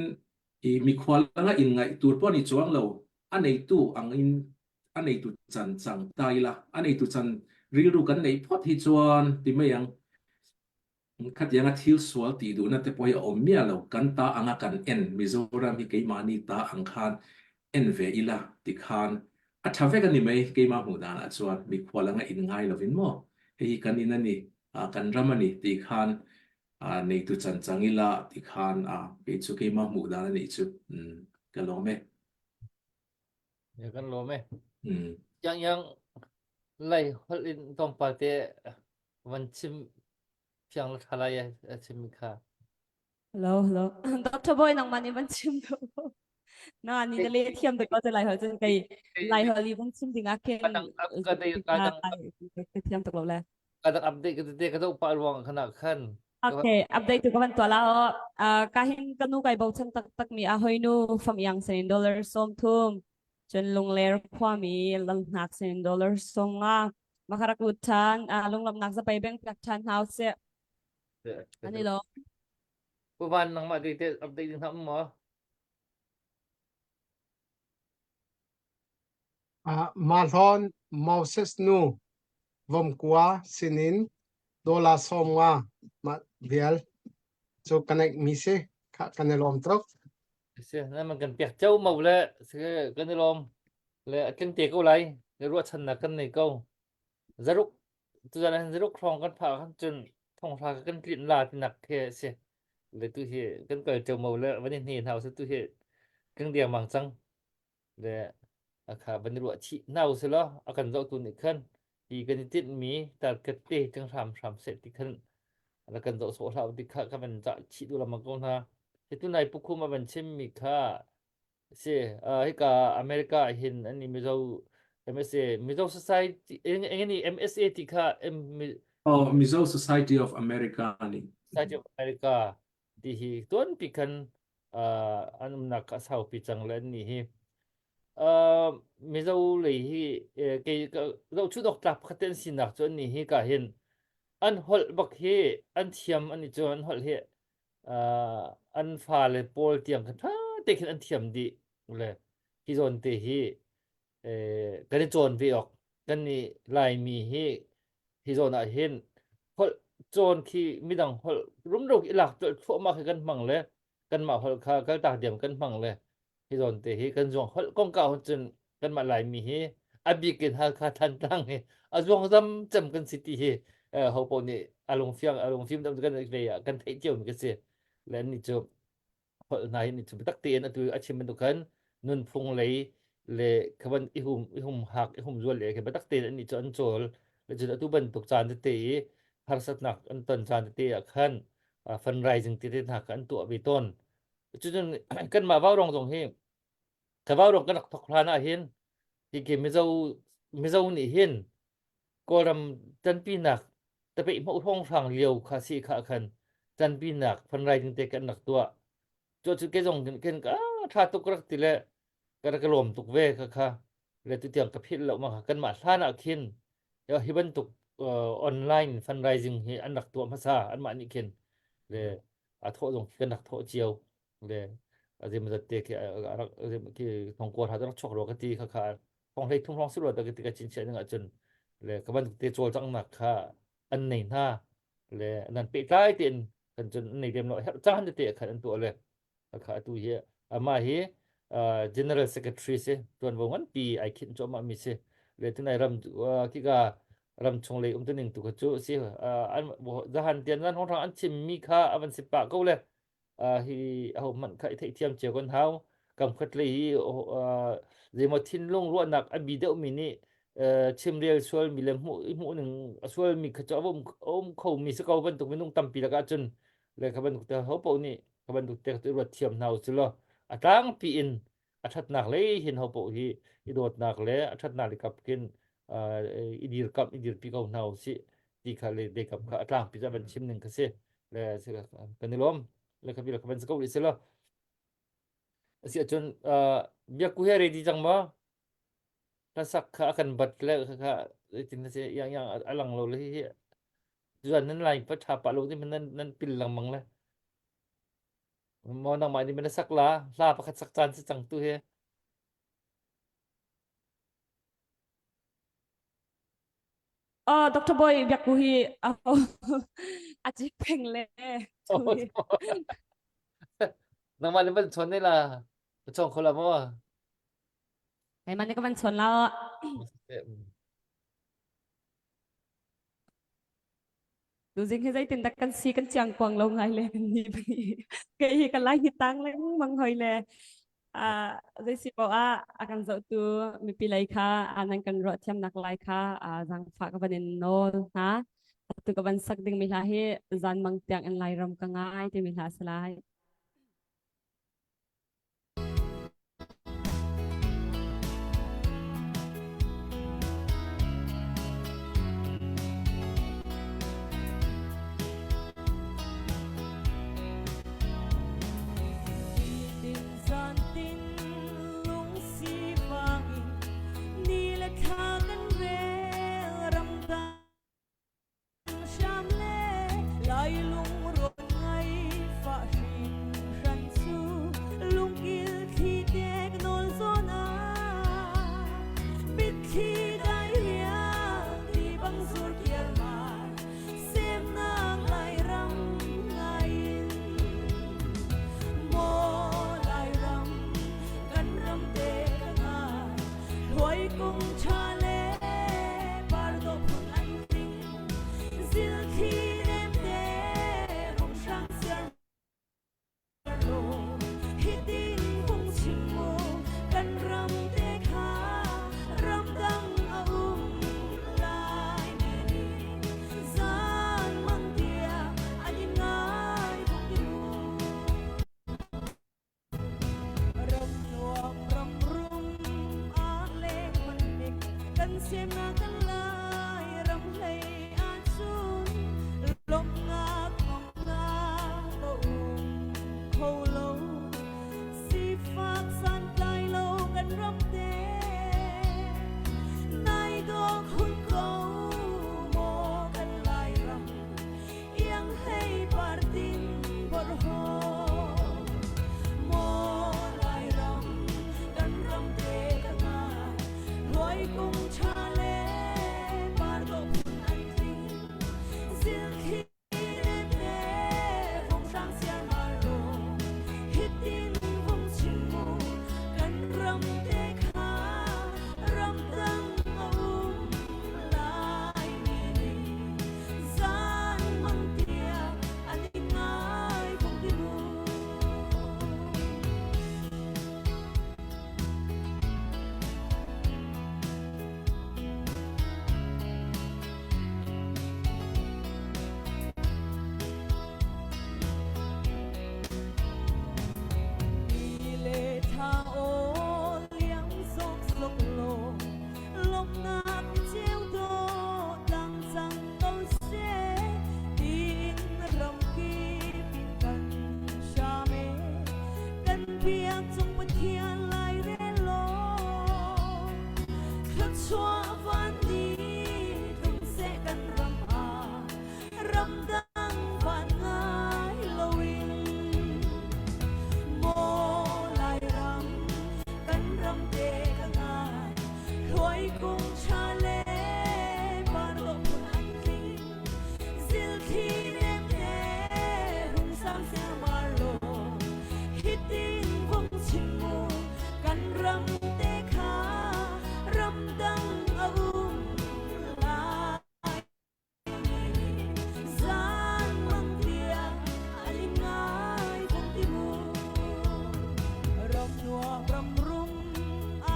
i mikhual anga inngaih tur pawh a ni chuang lo, a neitu angin a neitu chan chang ta ila, a neitu chan rilru kan neih phawt hi chuan ti mai ang. Khatianga thil sual tih duhna te pawh hi a awm miah lo, kan ta anga kan en Mizoram hi keimahni ta ang khan en ve ila tikhan a tha vek a ni mai keimah hmuh danah chuan mikhual anga in ngai lovin maw hei hi kan in a ni kan ram a ni tih khan neitu chan chang ila tikhan kei chu keimah hmuh dan a nih chu ka lawm e. Kan lawm e. Yang yang lai holh in tlawmpal te van chim fiang la tha lai a chim mi kha. Hello, hello. Dr. Boy nang man van chim do. Na ni na le thiam de ko te lai hol cun kai lai hol i van chim ding ah khin ka dang ka dang ka thiam tuk lo le. Ka dak update ka te ka zoh pah ruang khana khan. Okay, update tu ka van tuah la o. Uh, ka hin ka nu kai bochan tak tak mi a hoinu fam yang sin dollar som thum. Cun lungler khuami lalhnak sin dollar som nga. Makarak lut than, uh, lunglawmhnak zapai beng piak than hau se. Ani lo. Pu Van nangmah te te update ding ham maw? Uh, Mahlon Moses nu Vomkua sinin dollar 50 mah vial cu ka neih mi si kha kan i lawm tuk. Si na man kan pek cio mo le si kan i lawm le a tling te ko lai le ruahchannak kan nei ko. Zaruk tuzan ah hin zaruk hrawng kan phah khan cun thonghra kan tlinh la tinak khi si. Le tu hi kan kal cio mo le van i hne hna usih tu hi kan dengmang cang. Le a kha van i ruah chih hna usih law a kan zohtu nih khan hi kan i tinhmi target te kan hram hram seh ti khan ra kan zoh sawh hlah ti kha ka van cah chih duh lengmang ko hna. Hi tunai pukhum a van chimmi kha si uh, hika America ah hin an i Mizo MSA Mizo Society eng eng ni MSA ti kha M, Oh, Mizo Society of America nih. Society of America ti hi tuanpi khan uh, an umnak kha a saupi cang le an nih hi uh, Mizo lei hi eh, kei zohchun awk tlak pakhat te an sinak cu an nih hi ka hin an holh bak hi an thiam an i cu an holh hi uh, an fale pawl tiang kha ṭha te khin an thiam dih le hi zawn te hi eh, kan i cawn ve awk kan i Laimi hi hi zawn ah hin holh cawn khi midang holh rumro i lak colh thluahmah khi kan hmang le kanmah holh kha kaltak diam kan hmang le hi zawn te hi kan zuang holh kongkau hun cun kanmah Laimi hi a bik in Halkha Thantlang hi a zuang zam cem kan si ti hi ho paoh nih a lungfiang a lungfim dam kan lei ah kan theih cio mi ka si le ni cu holh hna hi ni cu biatak tein atu a chim bantuk khan nunphung lei le khaban i hum i hum hak i hum zual le khi biatak tein an ni cu an cawl le cun atu bantuk caan tete i harsatnak an ton caan tete ah khan fundraising tete hna kha an tuah ve tawn cucun kanmah vaurong zong hi ka vaurong kan rak thok hlan ah hin hi Mizo Mizo nih hin Kawlram tanpinak tapeih hmoh hrawnghrang lio kha si kha khan tanpinak fundraising te kan rak tuah cu cu ke zong kin ka tha tuk rak ti le ka rak lawm tuk ve kha kha le tu tiang ka philh lo ma kha kanmah hlan ah khin hi bantuk online fundraising hi an rak tuah hmasa anmah nih khin le a thawh zong kan rak thawh cio le azim zat te khi rak khi thongkua tha rak chuak ro ka ti kha kha thong hlei thum hrawng si rua ta ka ti ka chin chia ning ahcun le ka bantuk te cawlcanghnak kha an nei hna le nan pehtlai tein kan cun an nei lem lo herh caan tete khan an tuah le kha atu hi amah hi general secretary si tuanvo nganpi ai khinh cuahmah mi si le tunai ram kika ram chung lei umtuning tu kha cu si an zahan tian zan hong an chim mi kha avan si pah ko le hi aho hmanh kha i theihthiam cio kan hau kam khat lei hi zeimaw thinlung ruahnak a bi deuh mi nih chimrel sual mi le hmuh hmuh ning a sual mi kha cu a um um kho mi si ko bantuk minung tampi lakah cun le kha bantuk te ho paoh nih kha bantuk te cu ruat thiam hna u law a tlangpi in a ṭhatnak lei hin ho paoh hi i dawtnak le a ṭhatnak le kap khin i dirkamh i dirpi ko hna u sih ti kha le dekap kha a tlangpi cu van chim ning kha si le kan i lawm le kha bi ka van si ko rih si lo asi ahcun biakku he ready cang maw hlasak kha a kan bat le kha kha tin si yang yang a lang lo le hi hi zuan nan lai pa tha pa lo ti nan nan pil lengmang le Maw nangmah nih na sak la hla pakhat sak caan si cang tu hi. Oh, Dr. Boy biakku hi a a cik peng le. Nangmah nih van chawn ne la. Na chawng kho la maw? Keimah nih ka van chawn la. Tuzing hi zeitin dah kan si kan chiang kuang lo ngai le kan ni kei hi ka lai hi tang lengmang hoi le uh, zei si poah ah a kan zohtu mipi lei kha nan kan ruah thiamnak lai kha zaangfah ka van in nawl hna atu ka van sak ding mi hla hi zan mang tiang in Lairam ka ngai timi hla si lai. semnak kan lai ram hlei ahcun lawmhnak nuamhnak a um kho lo. Sifak santlai lo kan ram te nai dawh khun ko maw kan Lairam iang hlei partin borho maw Lairam kan ram te ka ngai Luai kung ṭha le par dawh phun an tling zilthli Biak cung Pathian lai rel law Thluachuah van ni tlung seh kan ram ah ramdang van ngai loin maw Lairam kan ram te ka ngai hluai kung ṭha le par dawh phun an tling zilthli nem te hung sang siarmar law hitin vung chim mu kan ram te kha ramdang a um lai zan mang tiang an in ngai vung ti mu ram nuam ram rum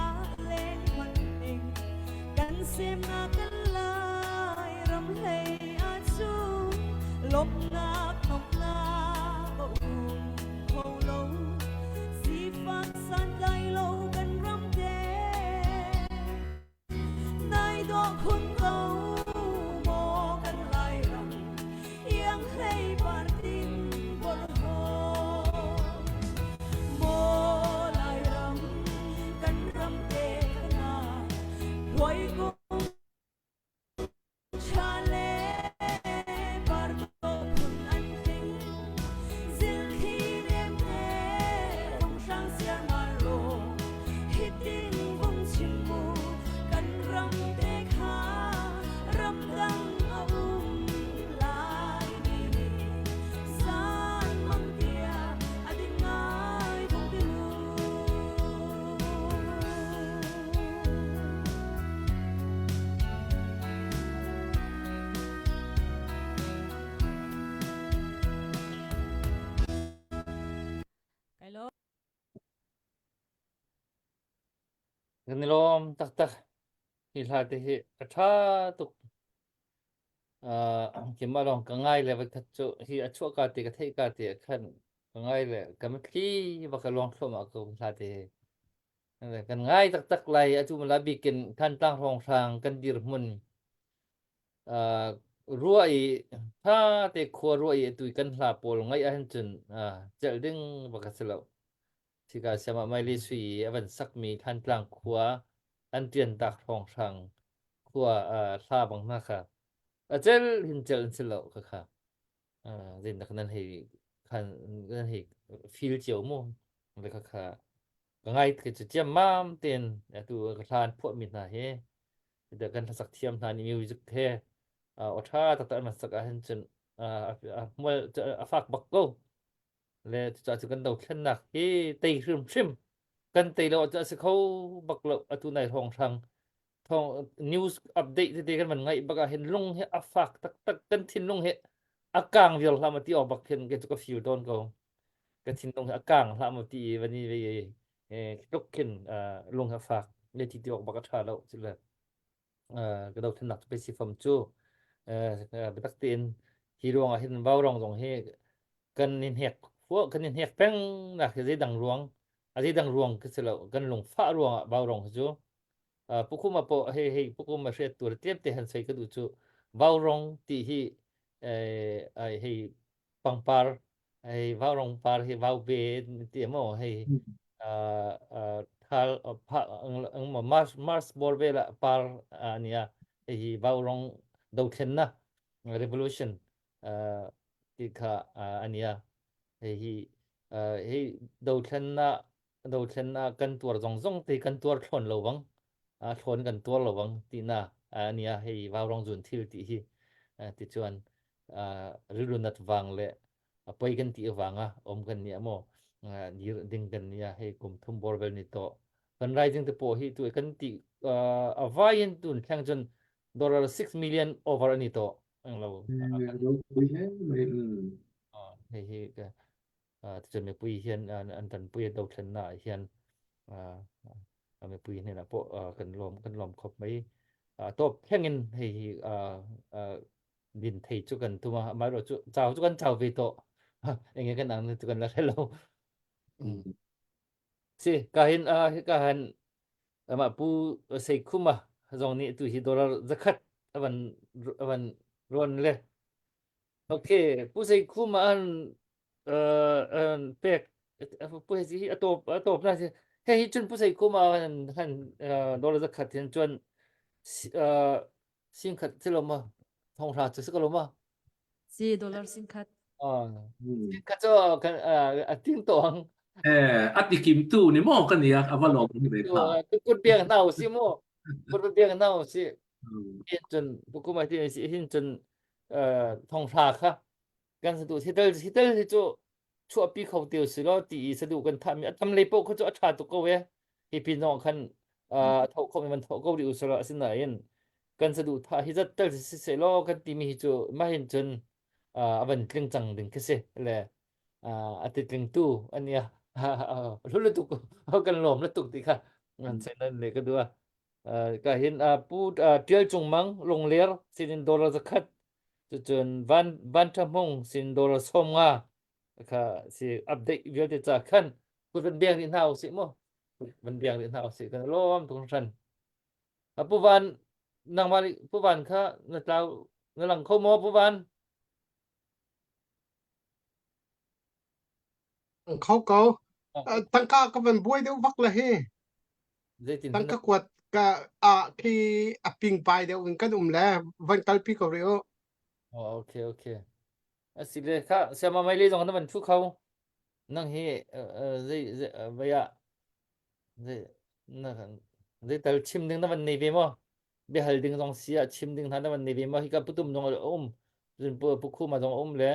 a leng hman ning kan semnak kan lai ram hlei a cu lawmhnak nomhnak a um kho lo sifak santlai lo kan ram te nai dawh khun ko maw kan Lairam iang hlei partin borho maw Lairam kan ram te kana hluai kung Kan i lawm taktak. Hi hla te hi a ṭha tuk. Uh, keimah lawng ka ngai le voikhat cu hi a chuah ka te ka theih ka te ah khan ka ngai le ka mitthli bak ka luang thluahmah ko hla te hi. Kan ngai taktak lai atu mala bikin Thantlang hrawnghrang kan dirhmun uh, ruah i tha te khua ruah i atu kan hla pawl ngaih ahhin cun uh, celh ding bak a si lo. Sika siamah Maili Sui i a van sakmi Thantlang khua an tiantak hrawnghrang khua uh, hla bang hna kha a cel hin cel an si lo kha kha. Uh, zindak nan hei khan nan hei feel cio mu le kha kha Ka ngai ka cu ciammam tein atu ka hla an phuahmi hna hi da kan hlasak thiam hna nih music he aw ṭha taktak an van sak ahhin cun a hmual a fak bak ko. Le cucaah cu kan dothlennak hi tei hrimhrim kan tei lo ahcun a si kho bak lo atu nai hrawnghrang thawng news update tete kan van ngaih bak ahhin lung hi a fak taktak kan thinlung hi a kang viar hlah ma ti awk bak khin kei cu ka feel tawn ko. Ka thinlung hi a kang hlah maw ti i van i tluk khin lung hi a fak le ti ti awk bak a ṭha lo cu le ka dothlennak cu pei si fam cu biatak tein hi ruangah hin vaurawng zong hi kan i hnek kan i hnek peng nak hi zeidang ruang a zeidang ruang khi si lo kan lungfah ruangah vaurawng hi cu. Pukhuma pawh hei hei pukhuma hriat tur tlem te han sei ka duh chu vaurong ti hi hei pangpar hei vaurong par hi vau be ti emaw hei thal ang mars mars bor vela par ania hei hi vaurong dothlenna revolution ti kha ania hei hi hei dothlenna dothlennak kan tuar zong zong te kan tuar thlawn lo bang thlawn kan tuar lo bang tina ania hei vaurong zun thil ti hi ti chuan rilru nat wang le poi kan ti awanga om kan ni amo dir ding kan nia hei kum thum bor vel ni to kan rising te po hi tu kan ti avain tun thleng chun dollar 6 million over ani to ang lo hei hi Tichuan mipui hian an tanpui a dothlenna ah hian mipui hnenah pawh kan lawm kan lawm khawp mai. Tawp thlengin hei hi din thei chu kan tum a, amaherawh chu chau chu kan chau ve tawh. Enge kan ang chu kan la hre lo. Si ka hin ka han amah pu Seikhuma zong nih tu hi dollar zakhat avan avan rawn le Okay, Pu Seikhum an uh, pek pu hi a top a top na si he hi chun Pu Seikhum an han dollar zakhat hin chuan uh, sing khat si lo ma thong hra chu si ko lo ma Si dollar sing khat. Ah, sing khat chu kan a ting to ang. Eh, a ti kim tu ni mo kan nia ava lom ni ve kha. Kut biang nau si mo. Kut biang nau si. Hin cun kum a ti si hin cun thonghra kha kan sadu hitel hitel hi cu chuahpi kho te si lo ti i sadu kan thahmi a tam lei paoh kha cu a ṭha tuk ko e hi pin zong khan a tho kho mi man tho ko rih usilo asinain kan sadu thah hi zat tel si se law kan timi hi cu mah hin cun a van tling cang ding khi si le a ti tling tu ania hlu tuk kan lawm la tuk ti kha ngan sen le ka dua Ka hin Pu Ṭial Cung Mang Lungler sinin dollar zakhat cucun Van Van Ṭha Hmung sin dollar 50 kha si update vialte ca khan kut van biang rih hna usih mu van biang rih hna usih kan lawm tuk hran Pu Van nangmah Pu Van kha na tlau na lang kho maw Pu Van Kho ko. Tangka ka van buai deuh vak le hi. Zeitin Tangka kuat ka a khi a ping pai deuh in kan um le van kalpi ko rih u. Oh, okay, okay. Asile kha siama mai le zong na van thu kho. Nang hi zei zei vai ah zei na zei tal chim ding na van nei ve maw? Biahal ding zong si ah chim ding hna na van nei ve maw? Hi ka putum zong a um. Cun pu pu khu ma zong a um le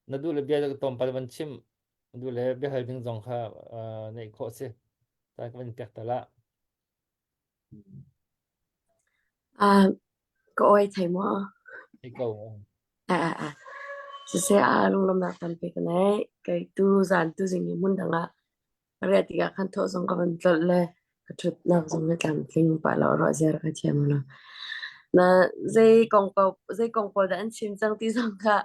na duh le bia tlawmpal van chim na duh le biahal ding zong kha neih khawh si ta ka van pek ta la Ah, ka oi thei maw? Thei ko. Ah, ah, ah. Siseh ah lunglawmhnak tampi ka nei. Kei tu zan tu zing hi hmun dang ah Riah tikah khan thawh zong ka van tlolh le ka ṭhutnak zong hi tlamtling pah lo ruah ziar ka thiam lo. Na zei kong paoh zei kong pawl dah an chim cang ti zong kha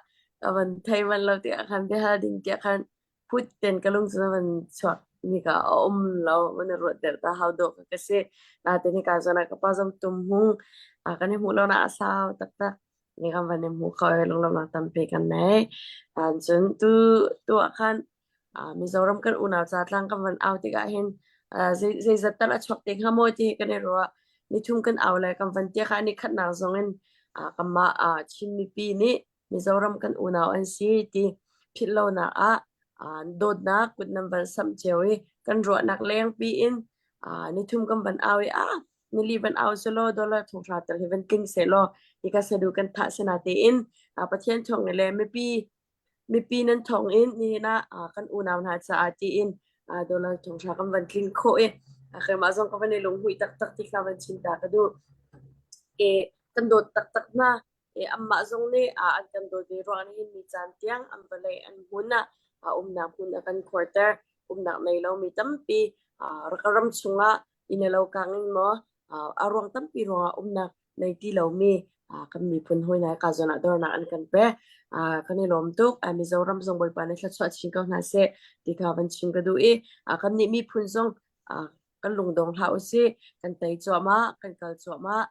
ka van thei manh lo tiah khan biahal ding tiah khan phut ten ka lung cun a van chuak mi ka a um lo van i ruat deuh ta hau dawh ka si. Natin hika zawn ah ka pa zong tum hung a kan i hmuh lo na a sau taktak. Ni kan van i hmu kho i lunglawmhnak tampi kan nei. Cun tu tu ah khan Mizoram kan unau ca tlang kan van au tikah hin zeizat tal a chuak te hnga maw ti hi kan i ruah. Nithum kan au le kan van tia kha ni khatnak zong in kanmah Chin mipi nih Mizoram kan unau an si ti philh lonak ah dawtnak kut nan van samh cio i kan ruahnak lengpi in nithum kan van au i ah nili van au selaw dollar thonghra tal hi van tling sehlaw hika sadu kan thah sena tein Pathian thawng le mipi Mipi nan thawngin nihin ah kan unau hna caah tiin dollar thonghra kan van tlin khawh i keimah zong ka van i lunghmuih taktak ti kha van chim ta ka duh. E, kan dawt taktak hna. E, anmah zong nih an kan dawt ve ruang nihin ni caan tiang an vawlei an hmun ah umnak hmun a kan khuarter. Umnak nei lomi tampi ram chungah inn a lo kang in maw a ruang tampi ruangah umnak nei ti lomi kan miphun hawi hna ka zawn ah dornak an kan pek. Kan i lawm tuk. Mizoram zong Bawipa nih thluachuah chin ko hna seh ti kha van chim ka duh i kannih miphun zong. Kan lungdong hlah usih. Kan tei cuahmah, kan kal cuahmah.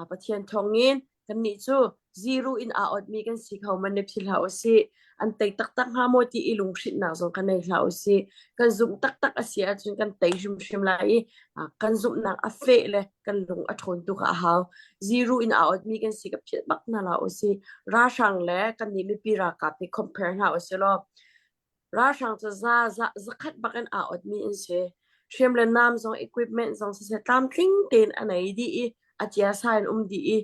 Pathian thawngin kannih cu zero in aa otmi kan si kho man i philh hlah usih. An tei taktak hnga maw ti i lunghrinhnak zong kha nei hlah usih. Kan zumh taktak a si ahcun kan tei hrimhrim lai i kan zumhnak a feh le kan lung a ṭhawn tu kha a hau. Zero in aa otmi kan si ka philh bak hna hlah usih. Ralhrang le kannih mipi ralkap hi compare hna usih law Ralhrang cu za za zakhat bak in aa otmi an si. Hriam le nam zong equipment zong siseh tlamtling tein a nei dih i a ciasa in um dih i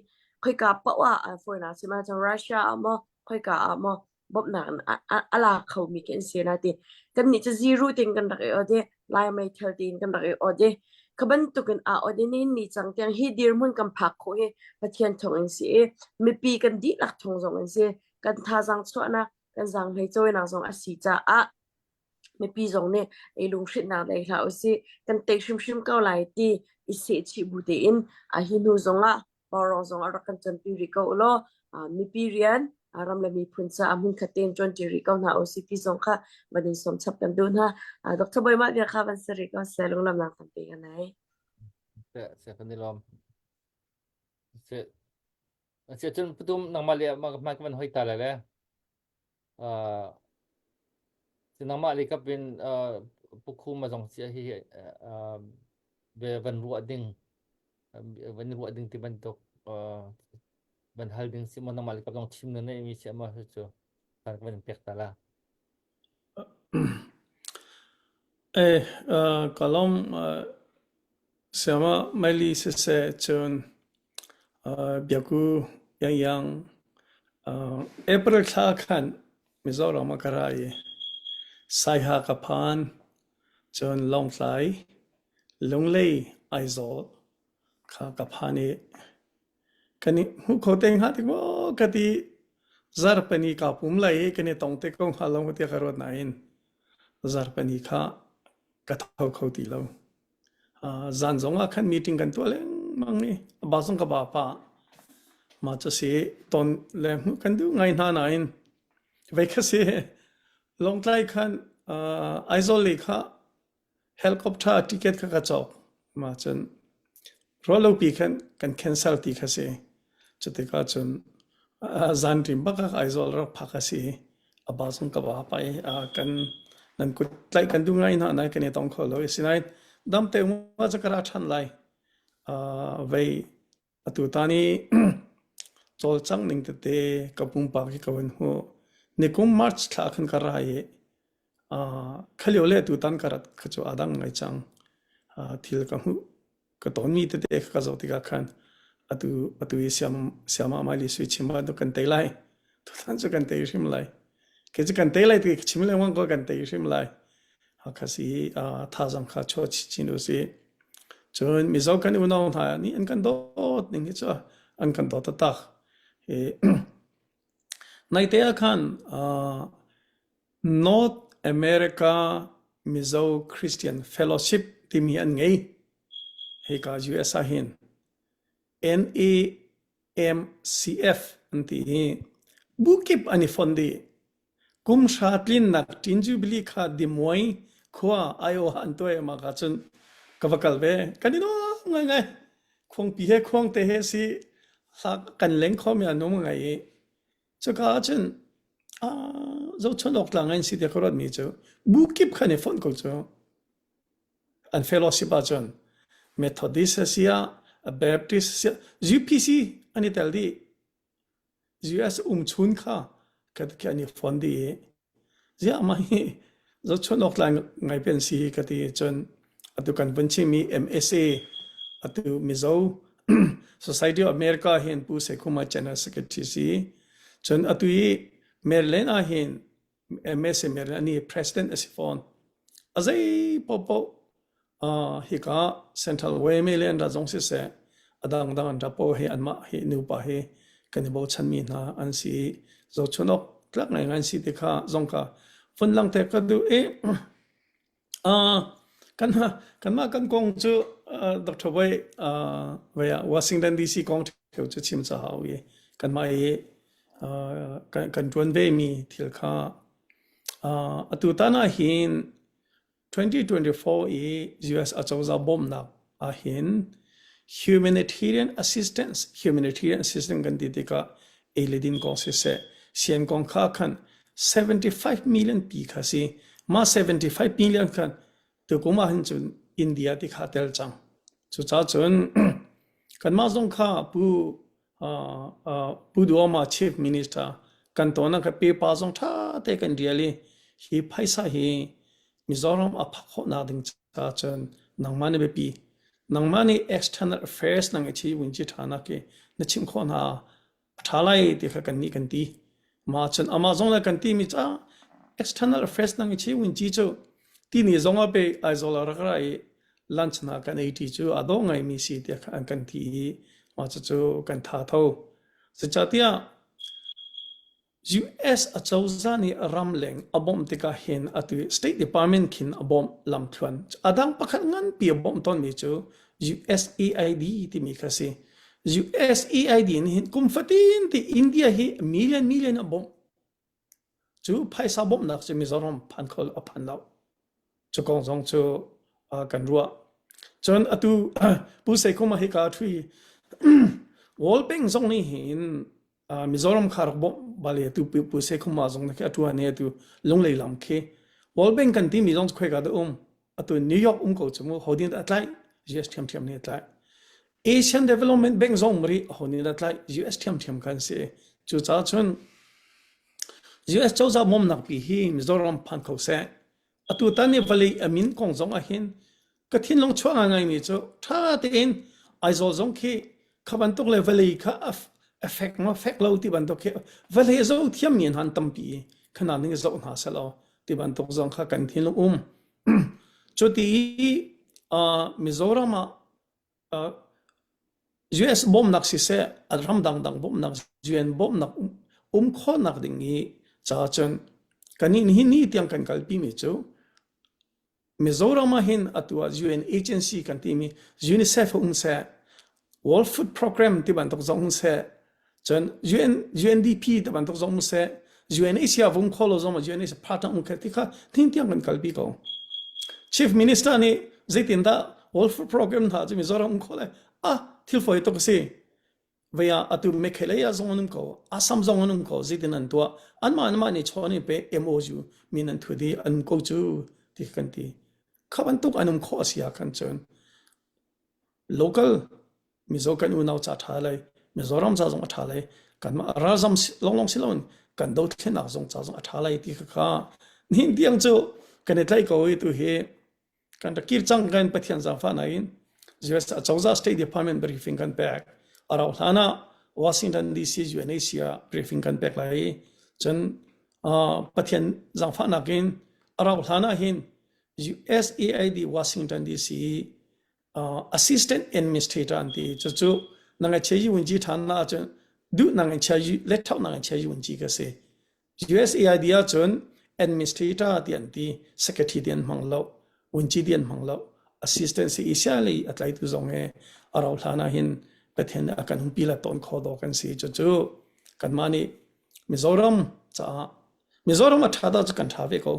khoika paoh ah fawinak chim ahcun Russia ah maw khoika ah maw bawmhnak in a, a, a la khomi khi an si na ti. Kannih cu zero tein kan rak i ot i Lai meithal tein kan rak i ot i kha bantukin aa ot i nihin ni cang tiang hi dirhmun kan phak khawh hi Pathian thawng in si i mipi kan dihlak thawng zong in si. Kan thazaang chuahnak kan zaanghlei cawinak zong a si caah mipi zong nih ei lunghrinhnak nei hlah usih kan tei hrimhrim ko lai ti i sehchih bu tein a hi hnu zongah Borong zong a rak kan canpi rih ko ulaw mipi rian ram le miphun caah hmunkhat tein ṭuanṭi rih ko hna usih ti zong kha van in sawm chap kan duh hna. Dr. Bawi mah bia kha van si rih ko seh lunglamnak tampi ka nei. Se kan i lawm. Se Asiah cun patum nangmah le mah hmai ka van hoi ta lai le. Uh, nangmah le kap in uh, pukhu ma zong sia hi uh, van ruah ding van ruah ding ti bantuk uh, van hal ding si mo nangmah le kap zong chim na nei mi si ma cu kan van pek ta la. Eh, uh, kalom uh, Siama Maili siseh cun Biaku Yangyang April thla khan Mizoram ah ka ra i Saiha ka phan. Cun Lawngtlai, Lunglei, Aizawl kha ka phan i kan i hmuh kho te hnga tik maw ka ti. Zarhpini kaa pum lai i kan i tong te ko hnga lo tiah ka ruat nain zarhpini kha ka tho kho ti lo. Zan zong ah khan meeting kan tuah lengmang i a ba zong ka ba pah. Mah cu si ton le hmuh kan duh ngai hna nain vei kha si Lawngtlai khan Aizawl lei kha helicopter ticket kha ka cawk. Mah cun ruahlopi khan kan cancel ti kha si. Cutikah cun zanṭim bak ah Aizawl rak phak a si. A ba zong ka ba pa i kan nan kut tlaih kan duh ngai hna nain kan i tong kho lo. Asinain dam te um ah cu ka ra ṭhan lai. Vei atu tan i cawlcangh ning tete ka pumpak hi ka van hmuh. Nikum March thla khan ka ra i kha lio le tutan ka rat kha cu aa dang ngai cang. Thil ka hmuh ka tonmi tete kha ka zoh tikah khan atu atu i siam siamah maili sui chim ah kan tei lai tutan cu kan tei hrim lai ke cu kan tei lai ti chim lengmang ko kan tei hrim lai hakha si thazang kha chuah chin u si cun mizo kan unau hna nih an kan dawt ning hi cu an kan dawt taktak i naite ah khan North America Mizo Christian Fellowship timi an ngei. Hika US ah hin NAMCF an ti hi bu kip an i fon dih. Kum hra tlinnak Ṭin Jubilee kha Des Moines khua Iowa an tuah i mah ka cun ka va kal ve. Kan i nuam ngaingai. Khuangpi he khuangte he si kan leng khomi an um ngai i Cuka ahcun zohchunh awk tlak ngai an si tiah ka ruatmi cu bu kip khan i fonh ko cu. An fellowship ahcun Methodist a si ah, Baptist a si ah, UPC an i tel dih. US umchun kha khi an i fon dih i Ziah mah hi zohchunh awk tlak ngai pen si ka ti cun atu kan vun chimmi MSA atu Mizo Society of America hin Pu Sekhuma General Secretary si cun atu i Maryland ah hin MSA Maryland ani President a si fawn a zei paohpaoh Hika Central YMA le an rat zong siseh, a dangdang an rat paoh hi anmah hi nupa hi kan i bochanmi hna an si i zohchun awk tlak ngaingai an si ti kha zong kha vun langhter ka duh i kan kanmah kan kong cu Dr. Wei wei ah Washington DC kong theu cu chim ca hau i kanmah i kan kan ṭuan ve mi thil kha atu tan ah hin. 2024 i US acozah bawmhnak ahhin humanitarian assistance humanitarian assistance kan ti tikah ei le din kong siseh sian kong kha khan 75 million pi kha si mah 75 million khan tukum ah hin cun India ti kha tel cang cucaah cun kanmah zong kha pu Pu Duhoma Chief Minister kan tawn ah kha paper zong ṭha te kan rial i hi phaisa hi Mizoram a phak khawhnak ding caah cun nangmah nih biapi nangmah nih external affairs nang i chi vun chi ṭha nak i na chimh khawh hna a ṭha lai ti kha kan nih kan ti. Mah cun amah zong le kan timi ca external affairs nang i chi vun chi cu tini zong ah pe Aizawl ah rak ra i lunch hna kan ei ṭi cu aa dawh ngaimi si tiah an kan ti i mah cucu kan tha tho. Zeicahtiah US acozah nih ramleng a bawmh tikah hin atu State Department khin a bawmh lamthluan. A dang pakhat nganpi a bawmh tawnmi cu USAID timi kha si. USAID nih hin kum fatin ti India hi million million a bawmh. Cu phaisa bawmhnak cu Mizoram phan kho a phan lo. Cu kong zong cu kan ruah. Cun atu Pu Seikhum ah hika ṭhui World Bank zong nih hin Mizoram kha rak bawmh bal i atu Pu Seikhum ah zong khi a ṭuan i atu Lunglei lam khi World Bank kan timi zong cu khoika dah um atu New York um ko cu mu ho nih dah a tlaih US ṭhiamṭhiam nih a tlaih Asian Development Bank zong mari ho nih dah tlaih US ṭhiamṭhiam kan si cucaah cun US cozah bawmnak pi hi Mizoram phan kho seh atu tan i vawlei a min kong zong ah hin ka thinlung chuah ngaingai mi cu ṭha tein Aizawl zong khi kha bantuk le vawlei kha a fek maw fek lo ti bantuk khi vawlei zo thiam mi han tampi khana ning zoh hna selaw ti bantuk zong kha kan thinlung um cuti Mizoram ah US bawmnak siseh a ram dangdang bawmhnak UN bawmhnak um khawhnak ding i caah cun kannih nihin ni tiang kan kalpi mi cu Mizoram ah hin atu ah UN agency kan timi UNICEF um seh World Food Program ti bantuk zong um seh cun UN UNDP ti bantuk zong um seh UNHCR vung kho lo zong UNHCR partner um khe ti kha thin tiang kan kalpi ko Chief Minister nih zeitindah World Food Program hna cu Mizoram um kho le ah thil fawi tuk a si vei ah atu Meghalaya zong an um ko Assam zong an um ko zeitin an tuah anmah anmah nih chawn in pe MOU min an thut i an um ko cu ti kan ti kha bantuk an um khawh a si ah khan cun local Mizo kan unau ca ṭha lai Mizoram ca zong a ṭha lai kanmah ralzam longlong si loin kan dothlennak zong ca zong a ṭha lai ti kha kha nihin tiang cu kan i tlaih ko i tu hi kan rak kir cang kan Pathian zaangfahnak in US acozah State Department briefing kan pek a rauh hlan ah Washington DC UNHCR briefing kan pek lai i cun Pathian zaangfahnak in a rauh hlan ah hin USAID Washington DC assistant administrator an ti cucu nang a che yi wunji than na ahcun duh nang in chia yi let thau nang in chia yi wunji ka si USAID ahcun administrator ti an ti secretary ti an hmang lo wunji ti an hmang lo assistant si Asia lei a tlaitu zong he a rau hlan ah hin Pathian a kan humpi la tawn kho do kan si cucu kanmah nih Mizoram caah Mizoram a ṭha da cu kan ṭha ve ko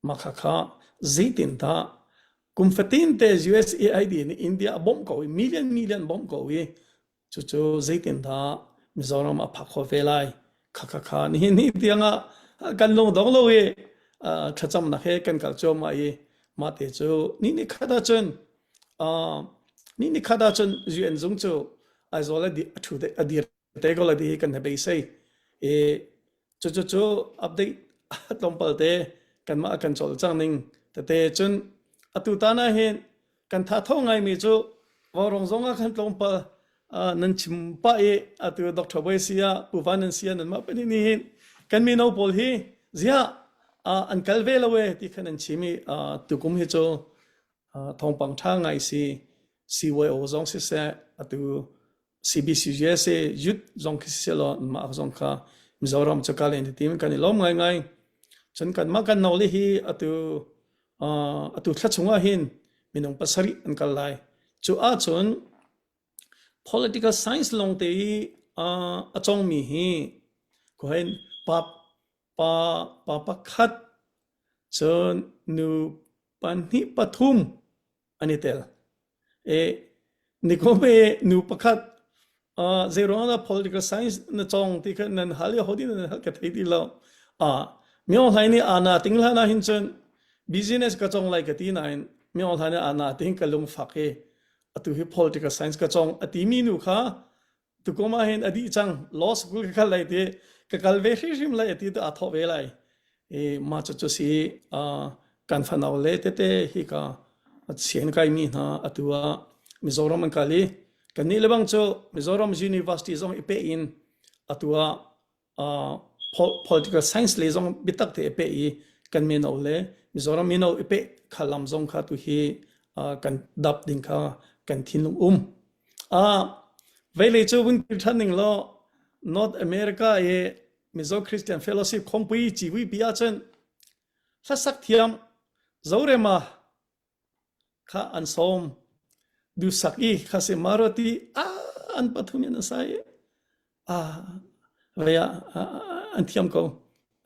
Mah khakha zeitindah kum fatin te USAID nih India a bawmh ko i million million bawmh ko i cucu zeitindah Mizoram a phak khawh ve lai khakha kha nihin ni tiangah kan lung dong lo i thlacamnak he kan kal cuahmah i mah te cu ni ni khat ahcun ni ni khat ahcun UN zung cu Aizawl a thu a dir te ko la ti kan beisei i Cucu cu update tlawmpal te kanmah kan cawlcang ning tete cun atu tan ah hin kan tha tho ngaimi cu vaurawng zong ah khan tlawmpal nan chim pah i atu Dr. Boy sia Pu Van nan sia nanmah pahnih nih hin kan mino pawl hi ziah an kal ve lo e ti khan an chim i tukum hi cu thawngpang ṭha ngai si CYO zong siseh atu CBCUSA youth zong khi si law mah zong kha Mizoram cu kal in ti kan i lawm ngaingai. Cun kanmah kan no le hi atu atu thla chungah hin minung pasarih an kal lai. Cu ahcun political science lawng te i a cawngmi hi ko hin pa pa pa pakhat cun. nu pahnih pathum an i tel. E nikum i nu pakhat uh, zeiruang dah political science na cawng ti kha nan hal i hodi nan hal ka thei ti lo. Ah, Myo Hlaing nih ana ting hlan ah hin cun business ka cawng lai ka ti nain Myo Hlaing nih ana ting ka lungfak i atu hi political science ka cawng a timi nu kha tukum ah hin a dih cang law school ka kal lai ti ka kal ve hrimhrim lai ti tu aa thawh ve lai i mah cu cu si kan fanau le tete hi ka sian kai mi hna atu ah Mizoram an kal i kannih le bang cu Mizoram University zong i pe in atu ah political science le zong biatak te i pe i kan mino le Mizoram mino i pe kha lam zong kha tu hi kan dap ding kha kan thinlung um. Veilei cu vun kir ṭhan ning law North America i Mizo Christian Fellowship khawmpui civuipi ahcun hlasak thiam Zorema kha an sawm. Duhsak i kha si Maruti an pathum in an sa i vei ah an thiam ko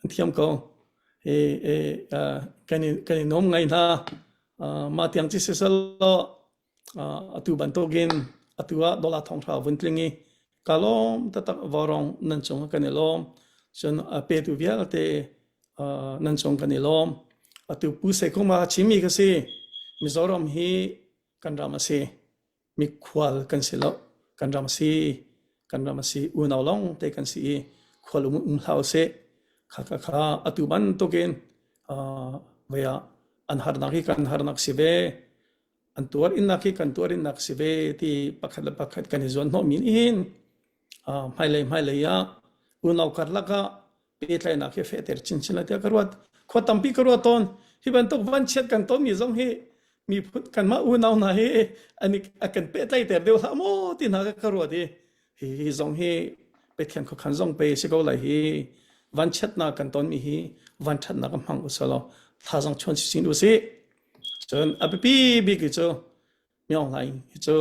an thiam ko. E, e, kan i kan i nuam ngai hna. Mah tiang ci siselaw atu bantukin atu ah dollar thonghra vun tling i ka lawm taktak vaurawng nan cung kan i lawm cun a petu vialte nan cung kan i lawm atu Pu Sekhuma chimmi ka si Mizoram hi kan ram a si mikhual kan si lo kan ram a si kan ram a si unau lawng te kan si i khual um um hlah usih kha kha kha atu bantukin vei ah an harnak hi kan harnak si ve an tuar innak hi kan tuar innak si ve ti pakhat le pakhat kan i zuan hnawh min hin hmailei hmailei ah unau karlak ah pehtlaihnak hi fehter chinchin lai tiah ka ruat khua tampi ka ruat tawn hi bantuk vanchiat kan tonmi zong hi miphun kanmah unau hna hi an a kan pehtlaihter deuh hlah maw ti hna ka ruat i hi hi zong hi Pathian khuakhan zong pe si ko lai hi vanchiatnak kan tonmi hi vanṭhatnak ka hmang usalaw thazang chuan sin usih Cun a biapi bik hi cu Myo Hlaing hi cu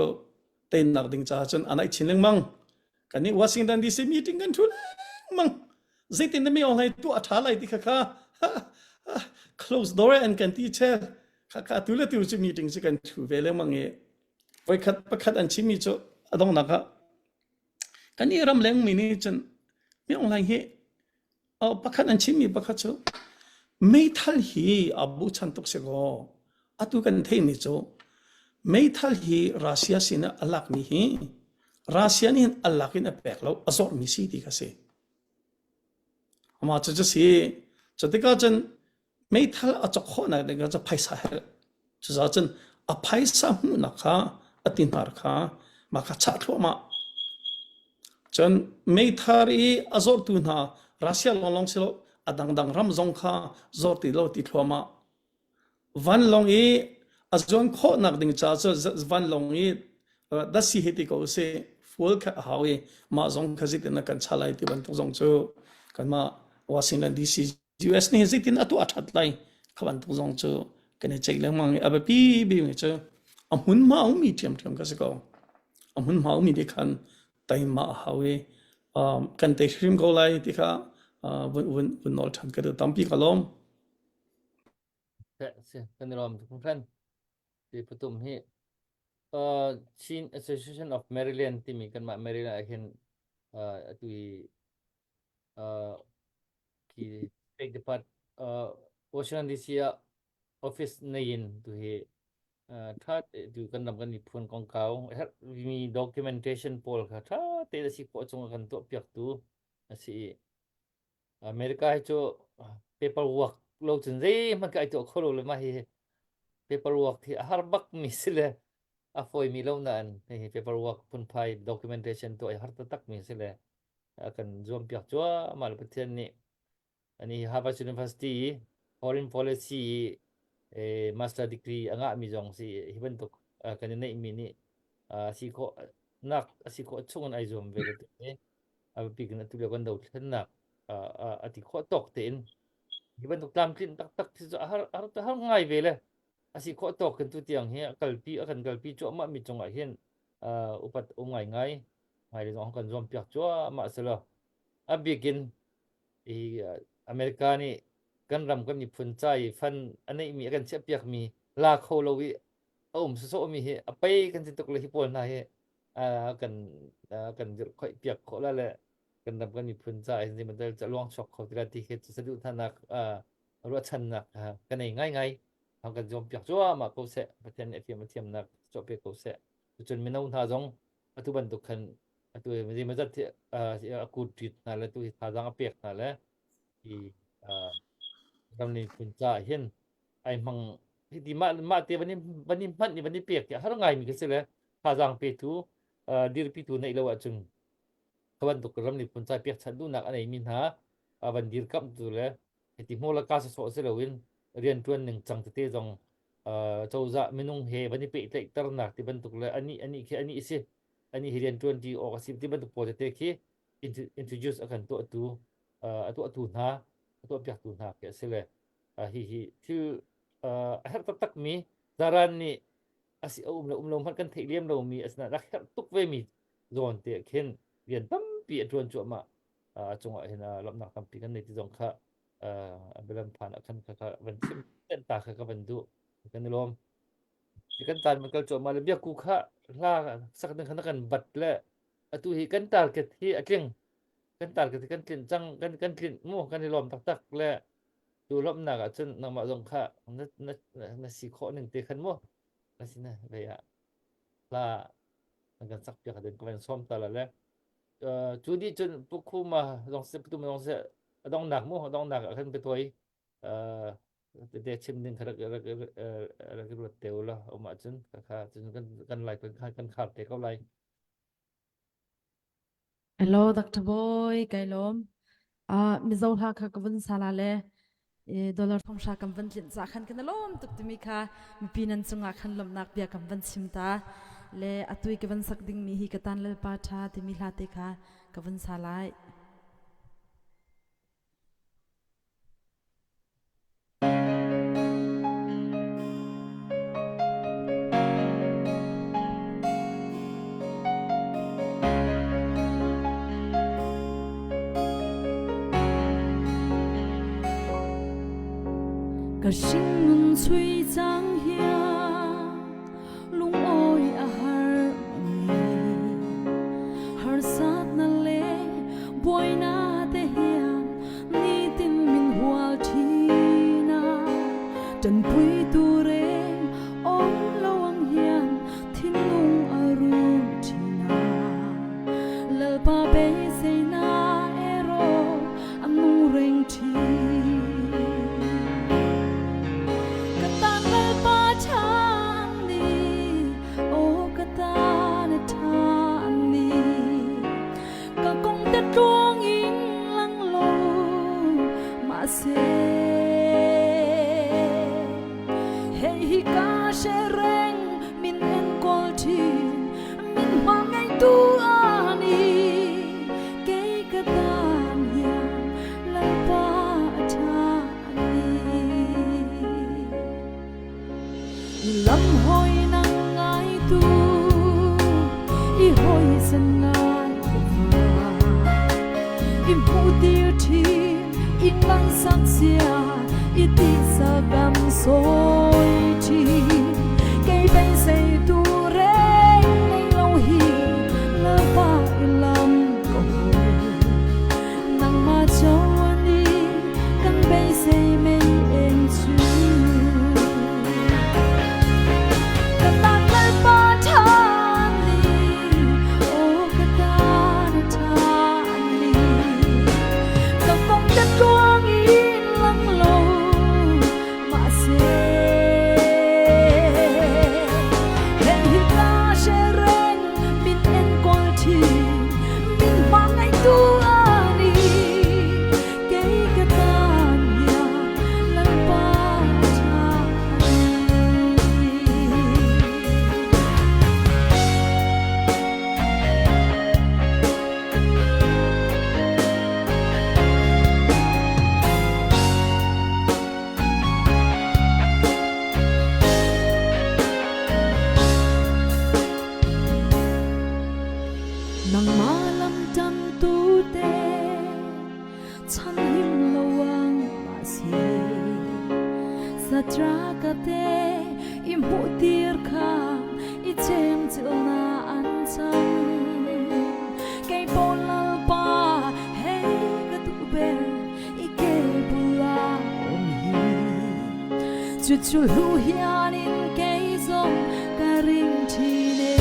teinak ding caah cun a naih chin lengmang. Kannih Washington DC meeting kan ṭhu lengmang. Zeitin na Myo Hlaing tuah a ṭha lai ti kha kha close door an kan ti chel. Kha kha tu le tu cu meeting cu kan ṭhu ve lengmang i voikhat pakhat an chimmi cu a donghnak ah kan i ramleng mi nih cun Myo Hlaing hi Pakhat an chimmi pakhat cu meithal hi aa bochan tuk si kaw atu kan theihmi cu meithal hi Russia sin ah a lakmi hi Russia nih hin a lak in a pek lo a zawrhmi si ti kha si. Amah cu cu si. Cu tikah cun meithal a cawk khawhnak ding ah cu phaisa herh. Cucaah cun a phaisa hmuhnak kha a ti hnar kha mah kha chah thluahmah. Cun meithar i a zawrtu hna Russia lawnglawng si lo a dangdang ram zong kha zawr ti lo ti thluahmah. Vanlawng i a zuan khawhnak ding ca cu vanlawng i dasi hi ti ko usih fuel kha a hau i mah zong kha zeitin a kan cha lai ti bantuk zong cu kanmah Washington DC US nih zeitin a tuah a ṭhat lai kha bantuk zong cu kan i ceih lengmang i a biapi bikmi cu a hmunhma ummi ṭhiamṭhiam kha si ko. A hmunhma ummi nih khan teima a hau i um, kan tei hrim ko lai ti kha uh, vun vun vun nawl ṭhan ka duh tampi ka lawm. Kan i lawm tuk hringhran. Ti patum hi uh, Chin Association of Maryland timi kanmah Maryland ah hin uh, atu hi uh, khi State Depart uh, Washington DC ah office nei in tu hi uh, tha tu kan ram kan miphun kongkau mi documentation pawl kha tha te a si khawh chung kan tuah piak tu a si i America hi cu paperwork lo cun zeihmanh ka ai tuah kho lo le mah hi paperwork hi a har bak mi si le a fawi mi lo nain hihi paperwork phunphai documentation tuah i har taktak mi si le a kan zuampiak cuahmah le Pathian nih ani Harvard University i foreign policy i eh, master degree a ngahmi zong si hi bantuk kan i neihmi nih a si khawh nak a si khawh chung in ai zuam ve le te a biapi in atu lio kan dothlennak a ti khawh tawk tein hi bantuk tlamtlinh taktak khi cu a har har har ngai ve le a si khawh tawk kan tu tiang hi a kalpi a kan kalpi cuahmah mi cungah hin upat um ngai ngai ngai le zong kan zuam piak cuahmah selaw a bikin i America nih. kan ram kan miphun ca i fund a neihmi a kan chiahpiakmi la kho lo i a um sawsawhmi hi a pei kan ti tuk le hi pawl hna hi kan kan dirhkhoih piak khawh la le kan ram kan miphun ca hin zeibantuk ca luang chuak kho ti la ti khi saduhthahnak ruahchannak ka nei ngaingai. Hang kan zuam piak cuahmah ko seh. Pathian nih a thiam a thiamnak chuah piak ko seh. Cun mino hna zong atu bantuk khan atu zeimazat a kut ṭit hna le tu hi thazaang a pek hna le hi ram le miphun caah hin ai hmang hiti mah mah te van i van i hmanh i van i pek ti har ngai mi khi si le thazaang petu dirpitu neih lo ahcun kha bantuk ram miphun ca pekchanh duhnak a neimi hna van dirkamhtu le hiti hmu le ka sawsawh si loin rianṭuan ning cang tete zong cozah minung he van i pehtlaihternak ti bantuk le anih anih khi anih si anih hi rianṭuan ti awk a si ti bantuk pawl tete khi introduce a kan tuahtu a tuahtu hna a tuahpiaktu hna khi a si le hi hi thil a herh taktak mi zaran nih a si a um le um lo hmanh kan theih lem lomi asinain rak herh tuk ve mi zawn te khin rian tampi a ṭuan cuahmah a cungah hin lawmhnak tampi kan nei ti zong kha a bialam phan ah khan kha van chim ta kha ka van duh kan i lawm kan tan man kal cuahmah le biakku kha hla sak ding kha kan bat le atu hi kan target hi a tling kan target hi kan tlinh cang kan kan tlinh mu kan i lawm taktak le tu lawmhnak ah cun nangmah zong kha na na na si khawh ning te khan mu na si na vei ah hla an kan sak piak den ka van sawm ta la le cu dih cun pukhuma zong se putum zong se a dongnak mu a dongnak ah khan petoy tete chim ding kha rak rak rak ruat te u la um ahcun kha kha cun kan kan lai kan kan khar te ko lai Hello Dr. Boy, kai lawm. Uh, Mizo hla kha ka vun sala le e, dollar thong sha kan van tlinh ca khan kan lawm tuk timi kha mipi nan cungah khan lawmhnak bia kan van chim ta le atui ka van sak ding mi hi ka tan lalpa tha timi hla te kha ka vun sa lai. Ka hringnun chui cang hian lungawi a har mangi harsat na le buaina te hian nitin min hual ṭhina ṭanpui tu reng awm lo ang hian thinlung a rum ṭhina lalpa beiseina erawh a nung reng ṭhin ka tan lalpa ṭhan ni aw ka tan a ṭhan ni ka kong te tluang in lang lo mahse hei hi ka hre reng min enkawl thin min hma ngei tu ani kei ka tan hian lalpa a tha ani Lam hoi nang ngai tu i hoi san ngai va i hmu tir thin i ngai sak sia i ti sa kam soi thin kei bei sei tu reng nei lo hi lalpa i lam ko nangmah chawn i kan beisei mei eng cu ka tan lalpa ṭhan ni aw ka tan ṭhan ni ka kong te tluang in lang lo mahse hei hi ka hre reng min enkawl ṭhin min hmangaihtu ani kei ka tan hian lalpa ṭha ani. Nangmah lam ṭantu te chan him lo ang mahse. Satraka te i hmuhtir kha i chemcilna an cang. Kei pawl lalpa hei ka duh ber i ke bula um hi. Cucu hlu hian in kei zong ka ring ṭhin e.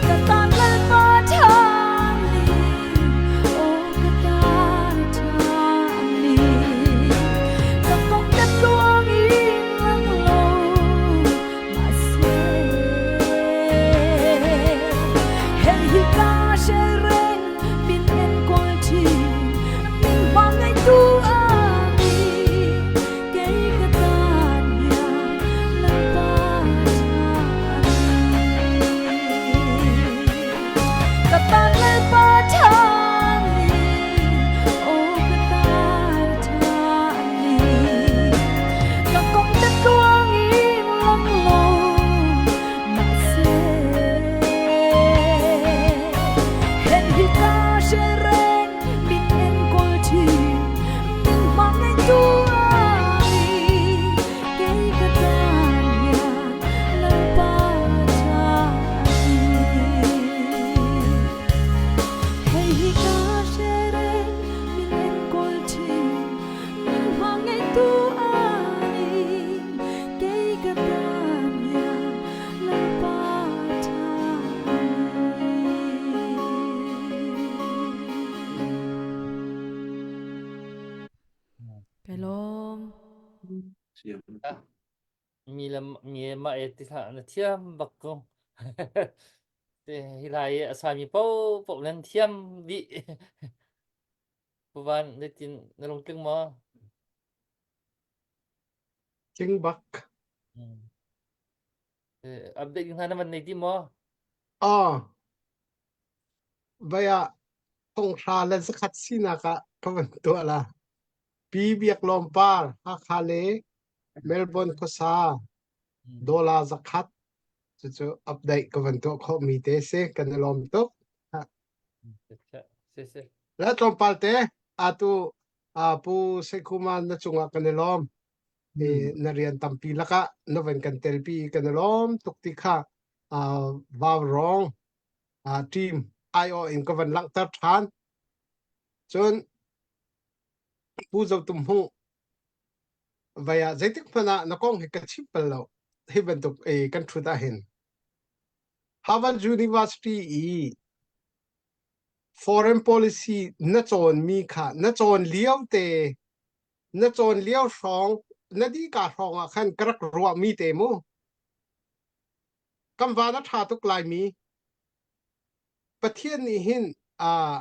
Ka tan lalpa ṭhan ni, aw ka tan ṭhan ni. Ka kong te tluang in lang lo mahse. Hei hi ka hre reng min enkawl ṭhin, min hmangaihtu a ni. Kei ka tan hian Lalpa ṭha a ni. Ka tan Lalpa ṭha a ni, aw ka tan ṭha a ni. Ka kong te tluang in lang lo mahse. Hen hi ka hre reng min enkawl ṭhin, min hmangaihtu a ni. Kei ka tan hian Lalpa ṭha a ni. Hei hi ka hre reng min enkawl ṭhin, min hmangaihtu a ni. Kei ka tan hian Lalpa ṭha a ni. Kai lawm. Siam. Mi le mi mah e ti hlah na thiam bak ko. Te hi lai i a sami po po nan thiam dih. Puvan zeitin na lungtling maw? Tling bak. Hmm. Eh, update ding hna na van nei ti maw? Ah, vai ah thonghra le zakhat sinak ah ka van tuah la. Pi Biak Lawm Par, Hakha le Melbourne khuasa dollar zakhat cucu update ka van tuah khawh mi te si kan i lawm tuk. Si si. Le tlawmpal te atu pu Seikhuman na cungah kan i lawm. Na rian tampi lakah na van kan telpi kan i lawm tuk ti kha vau rong team IO in ka van langhter ṭhan. Cun Pu Zo Tum Hmung vai ah zeitik hmanh ah na kong hi ka chim bal lo. Hi bantuk eh, kan ṭhut ahhin. Harvard University i foreign policy na cawnmi kha na cawn lio te na cawn lio hrawng na dih ka hrawng ah khan ka rak ruahmi te mu kan van a ṭha tuk laimi Pathian nih hin uh,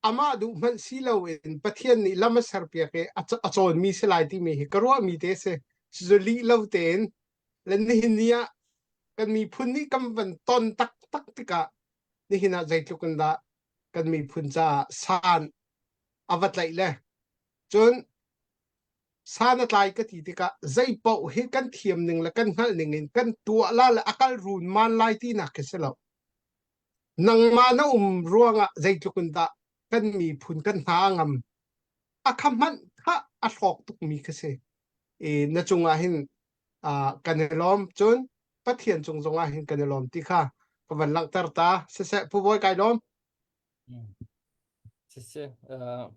amah duh hmanh si loin Pathian nih lam a serpiak i a cawnmi si lai timi hi ka ruahmi te si. Cucu lih lo tein le nihin ni ah kan miphun nih kan van ton taktak tikah nihin ah zeitluk in dah kan miphun caah san a va tlaih le cun san a tlai ka ti tikah zei paoh hi kan thiam ning le kan hngalh ning in kan tuah la le a kal run man lai tinak khi si lo. Nangmah na um ruangah zeitluk in dah kan miphun kan hna a ngam. A kha hmanh kha a hrawk tukmi khi si. I na cungah hin uh, kan i lawm. Cun Pathian cung zongah hin kan i lawm ti kha ka van langhter ta. Siseh, Pu Bawi kai lawm. Siseh, uh,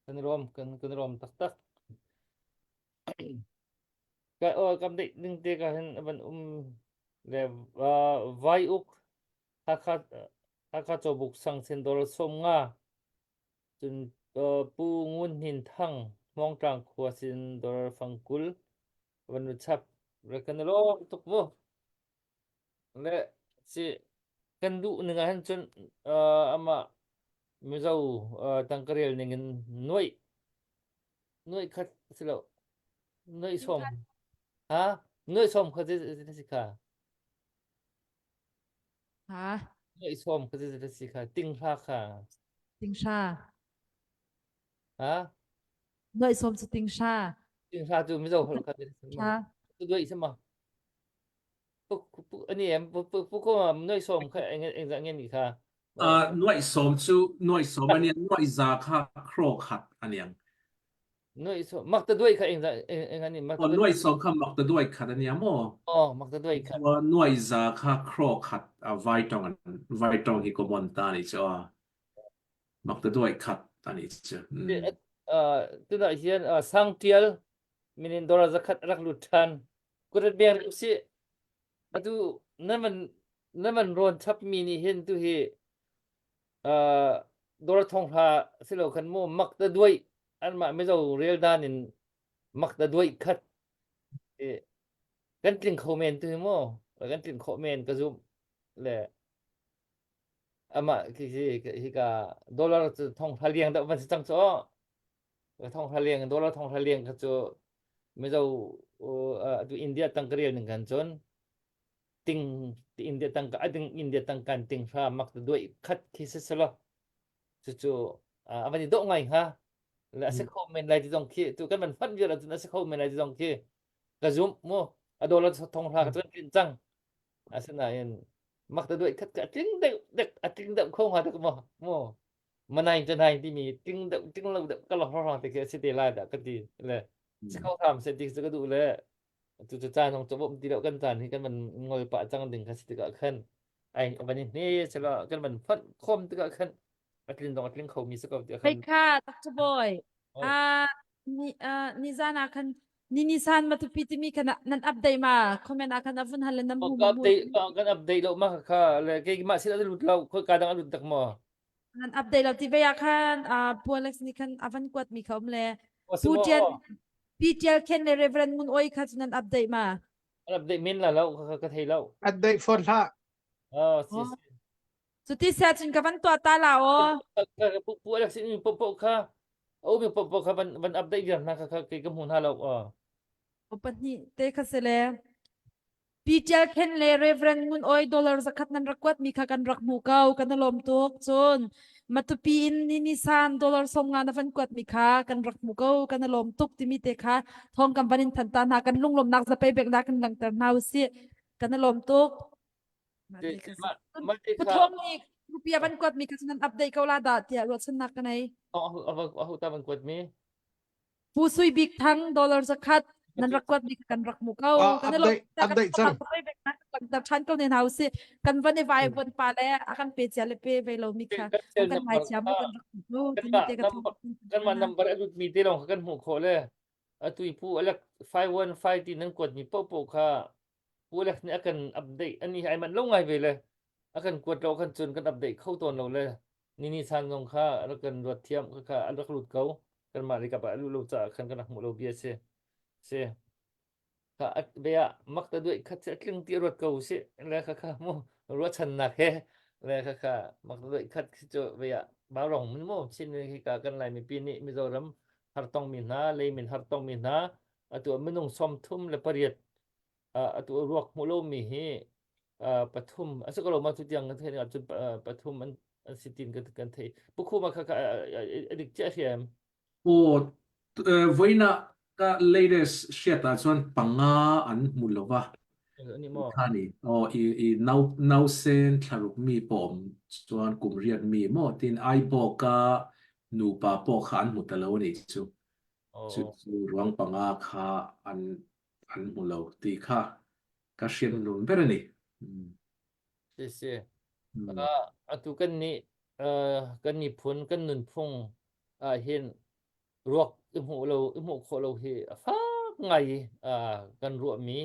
kan i lawm, kan, kan i lawm taktak. Ka aw kam deih ding te ka hin van um le vai uk Hakha Hakha Cawbuk sang sendol som nga cun Pu Ngun Hnin Thang Hmawngtlang khua sin dor fangkul van nu chap re kan lawm tuk mu le si kan duh ning ah hin cun ama Mizo tangkarel ning in nuai nuai khat si lo nuai som ha nuai som kha si kha Ha nuai som kha si kha ting hla kha ting sha ha nuai som cu ting sha ting sha cu mizo holh kha sha nuai sama ani em pu ko nuai som kha eng eng ngen ni kha nuai som cu nuai som aniang nuai za kha kro khat aniang. Nuai so mak ta duai kha eng eng ani mak ta nuai so kha mak ta duai khat ania mo. Oh mak ta duai khat. Nuai za kha kro khat a vai tong an vai tong hi common ta ni chu a. Mak ta duai khat ani chu. Tunah hian sang tial minin dollar zakhat rak lut than. Kurat beng si atu nan man nan man ron chap mi ni hin tu hi dollar thong hla silo khan mu mak ta duai anmah Mizo rel dan in mak ta duai khat kan tling kho men tu hi mu kan tlin khawh men ka zum le amah khi hi ka dollar cu thong hla liang deuh van si cang cu thong hla liang dollar thong hla liang kha cu Mizo atu India tang ka rel ning kan cun ting India tangka a ding India tangkan ting hra mak ta duai khat khi si selo cucu a van i dawh ngai hnga le a si kho men lai ti zong khi tu kan van fanh vial ahcun a si kho men lai ti zong khi ka zum mu a dollar thong hra ka cun tlin cang asinain mak ta duai khat ka tling deuh dek a tling deuh kho hnga dek mo mu manai chanai timi ting deuh ting lo deuh ka lo hrawng te khi a si te lai dah ka ti le si kho hram se ti ka duh le Cu cu caan zong cawm ti lo kan caan hi kan van ngol pah cang ding kha si tikah khan ai van i hne sela kan van fonh khawm tikah khan a tlin zong a tling khomi si ko tiah khan Hei Dr. Boy ah ni ni zan ah khan ni ni san matupi timi khan nan update ma comment ah khan avun hal nan hmu ka update kan update lo ma kha le ke ma sin a lut lo khoi ka dang a lut tak mo nan update lo ti ve ah khan Pu Alex nih khan avan kuat mi kha um le Pu Tian Pi Tial Khen le Reverend Ngun Oi kha cu nan update ma An update men la lo ka ka thei lo Update phone hlah Oh si si Cu ti sia cun ka van tuah ta la o Pu Pu Alex in po po kha o mi po po kha van van update viar hna kha kha ke ka hmu hna lo o pahnih te kha se le Pi Tial Khen le Reverend Ngun Oi dollar zakhat nan rak kuatmi kha kan rak hmuh ko. Kan i lawm tuk. Cun Matupi in ni san dollar 50 na van kuatmi kha kan rak hmuh ko. Kan i lawm tuk timi te kha thawng kan van in than ta hna. Kan lunglawmnak zapei beknak kan langhter hna usih. Kan i lawm tuk. Pu Thawng nih rupiah van kuatmi kha nan update ko la dah tiah ruahchannak ka nei. Aho ta van kuatmi? Pu Sui Bik Thang dollar zakhat nan rak kuat mi kan rak mu ko. Kan update update cang. Kan than ko ne hau si. Kan van i vai von pa le a kan pe chia le pe ve lo mi kha kan ngai chia mu kan rak mu ti mi te ka thong. Kan ma number a lut mi te long kan hmu kho le atu i pu alek 515 ti nan kuat mi po po kha pu alek nih a kan update ani ai man lo ngai ve le a kan kuat lo kan cun kan update kho tawn lo le ni ni san zong kha rak kan ruat thiam kha kha an rak lut ko kanmah lei kap ah a luh lo caah khan kan rak hmuh lo bia si si kha at be ah mak ta duai khat si a tling ti ruat ko si le kha kha mu ruahchannak he le kha kha mak ta duai khat khi cu ve ah barong mun mu chin hi ka kan lai mipi nih Mizoram hartong mi hna leimin hartong mi hna atu minung 38 atu ruak hmuh lomi hi pathum a si ko lo ma cu tiang kan theih ahcun pathum an an si tin kan kan thei pukhuma kha kha a dik chiah hriam Aw voina ka latest hriat ah chuan panga an hmu lova ani maw kha ni aw i i nau nausen thlaruk mi pawm chuan kum riat mi maw tin ai bawka nupa pawh kha an hmu ta lo ani chu chu chu ruang panga kha an an hmu lo ti kha ka hriat lun ber a ni. Si si. Atu kan nih kan miphun kan nunphung ah hin ruak i hmuh lo i hmuh khawh lo hi a fak ngai i kan ruahmi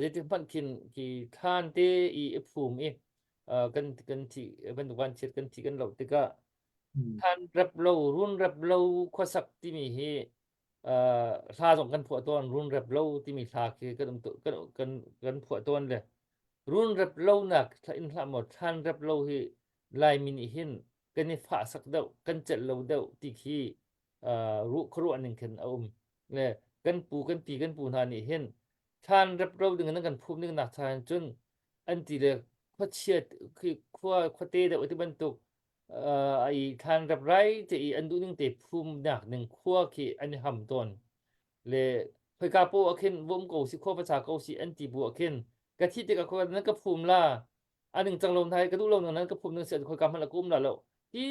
zeitik hmanh khin khi thlan te i i phum i kan kan thi bantuk vanchiat kan thi kan loh tikah thlan rep lo run rep lo khuasak timi hi hla zong kan phuah tawn run rep lo timi hla khi kan um kan kan kan phuah tawn le run rep lo nak in hlah maw thlan rep lo hi Laimi nih hin kan i fah sak deuh kan celh lo deuh ti khi ruh khuaruah ning khin a um le kan pu kan pi kan pu hna nih hin thlan rep lo ding in kan phum ding nak cha hin cun an ti le khuachia khi khua khuate deuh ti bantuk i thlan reprai te i an duhning te phumnak ning khua khi an i ham tawn le khoika po ah khin vom ko si khua pacha ko si an ti bu ah khin ka thi tikah khua nan ka phum la aning cang lo nai ka duh lo nan ka phum ning si khoika hmanh la ka um la lo hi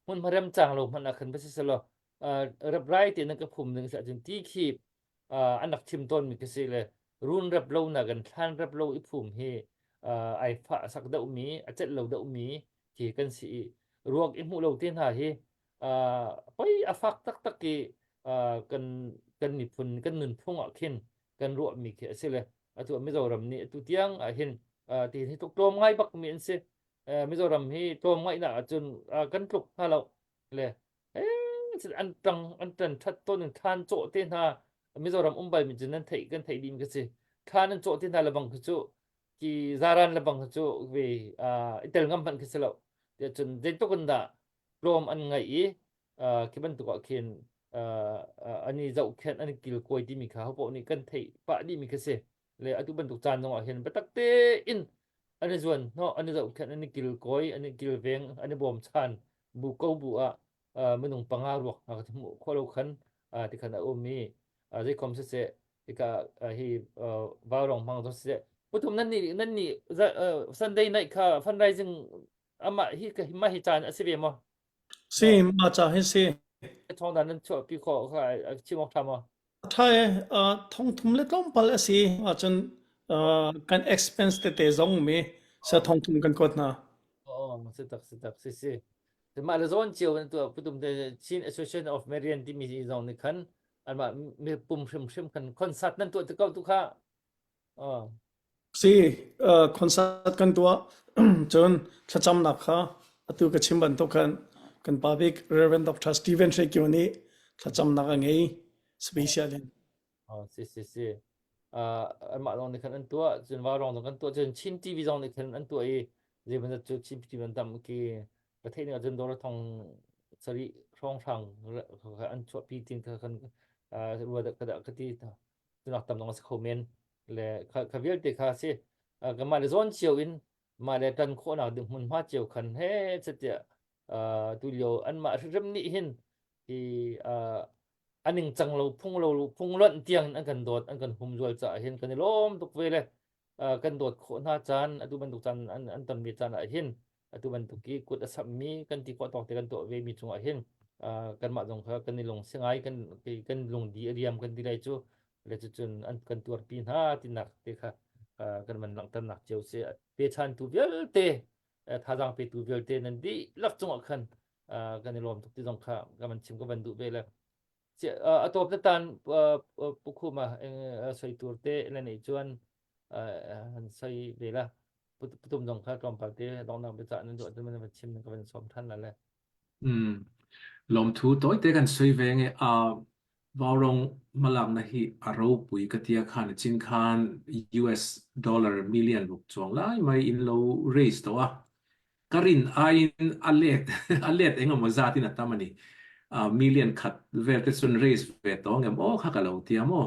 hmun marem chang lo hmanh ah khan va si selo. Rep lai te na ka phum ding si ahcun ti khi an rak chim tawnmi khi si le run rep lo na kan thlan rep lo i phum hi ai fah sak deuhmi a celh lo deuhmi khi kan si i ruak i hmuh lo te hna hi poi a fak taktak i kan kan miphun kan nunphung ah khin kan ruahmi khi a si le atu Mizoram nih atu tiang ah hin ti hi tluk tlawm ngai bak mi an si Mizoram hi tlawm ngaihnak ahcun kan tluk hna lo le an tang an tan that ton in thlan cawh te hna Mizoram um bal mi cu nan theih kan theih dih mi ka si thlan an cawh te hna lebang khi cu ki zaran lebang khi cu ve i tel ngam hmanh khi si lo tiah cun zeitluk in dah tlawm an ngaih i khi bantuk ah khin an i zohkhenh an i kilkawi timi kha hopoh nih kan theih pah dih mi khi si le atu bantuk caan zong ah hin biatak tein an i zuan hnawh an i zohkhenh an i kilkawi an i kilveng an i bawmchan bu ko bu ah minung panga ruak hna ka hmuh khawh lo khan tikhan a um i zeikhom siseh hika hi vaurong hmang zong siseh puthum nan nih nan nih Sunday night kha fundraising amah hi mah hi caan a si ve maw Si mah ca hi si. Thawng dan nan chuah pi khawh kha chim awk ṭha maw? Ṭha e, thongthum le tlawmpal a si ahcun kan expense tete zong mi sa thongthum kan kuat hna. Oh, si tak si tak si si. Mah le zawn cio in tuah putum te Chin Association of Marian timi zong nih khan anmah mi pum hrimhrim khan concert nan tuah te ko tu kha. Oh. Si, concert kan tuah cun thlacamnak kha atu ka chim bantuk khan kan pa bik Reverend Dr. Stephen Hre Kio nih thlacamnak a ngei special in. Oh, si si si. Uh, anmah lawng nih khan an tuah, cun Vaurong zong kan tuah, cun Chin TV zong nih khan an tuah i zeibantuk cu Chin TV an tam ki ka theih ning ahcun dollar thong sarih hrawnghrang an chuahpi tin kha kan uh, rua dah ka dah ka ti tunak tam dong a si kho men le kha kha vialte kha si kanmah le zawn cio in mah le tan khawhnak ding hmunhma cio khan he chatiah tu lio anmah hrimhrim nih hin hi aning cang lo phung lo phung lonh tiang in an kan dawt an kan humzual caah hin kan i lawm tuk ve le kan dawt khawh hna caan atu bantuk caan an an tonmi caan ah hin atu bantuk i kut a sammi kan ti khawh tawk te kan tuah ve mi cungah hin kanmah zong kha kan i lung si ngai kan kan lungdi a riam kan ti lai cu le cucun an kan tuarpi hna tinak te kha kan van langhternak cio si pechantu vialte thazaang petu vialte nan dihlak cungah khan kan i lawm tuk ti zong kha ka van chim ka van duh ve le a tawp na tan pu khuma soi tur te na nei chuan han soi ve la putum zong kha tlawmpal te donghnak biacah nan duh ahcun van chim ka van sawm than la le Mm. Lawmthu tawite kan soi ve nge a Vaurong hmalakna hi a ropui ka tia khan chin khan US dollar million ruk chuang lai mai in lo raise to a ka rin aiin a let a let engemaw zat in a tam ani. Million khat vel te chun raise ve to ngem aw kha ka lo tia maw.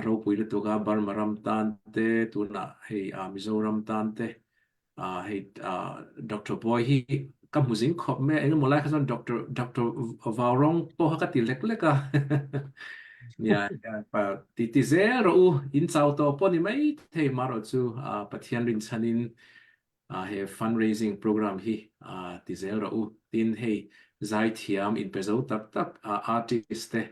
Ropui lutuk a Burma ram tan te tunah hei Mizoram tan te hei Doctor Boy hi ka hmu zing khawp mai a engemaw lai kha chuan Doctor Doctor Vaurong pawh kha ka ti lek lek a. Nia ti ti zel rawh u in chau tawh pawh ni mai thei marawh chu Pathian rinchhan in he fundraising program hi ti zel rawh u. Tin hei zaithiam inpe zo tak tak artist te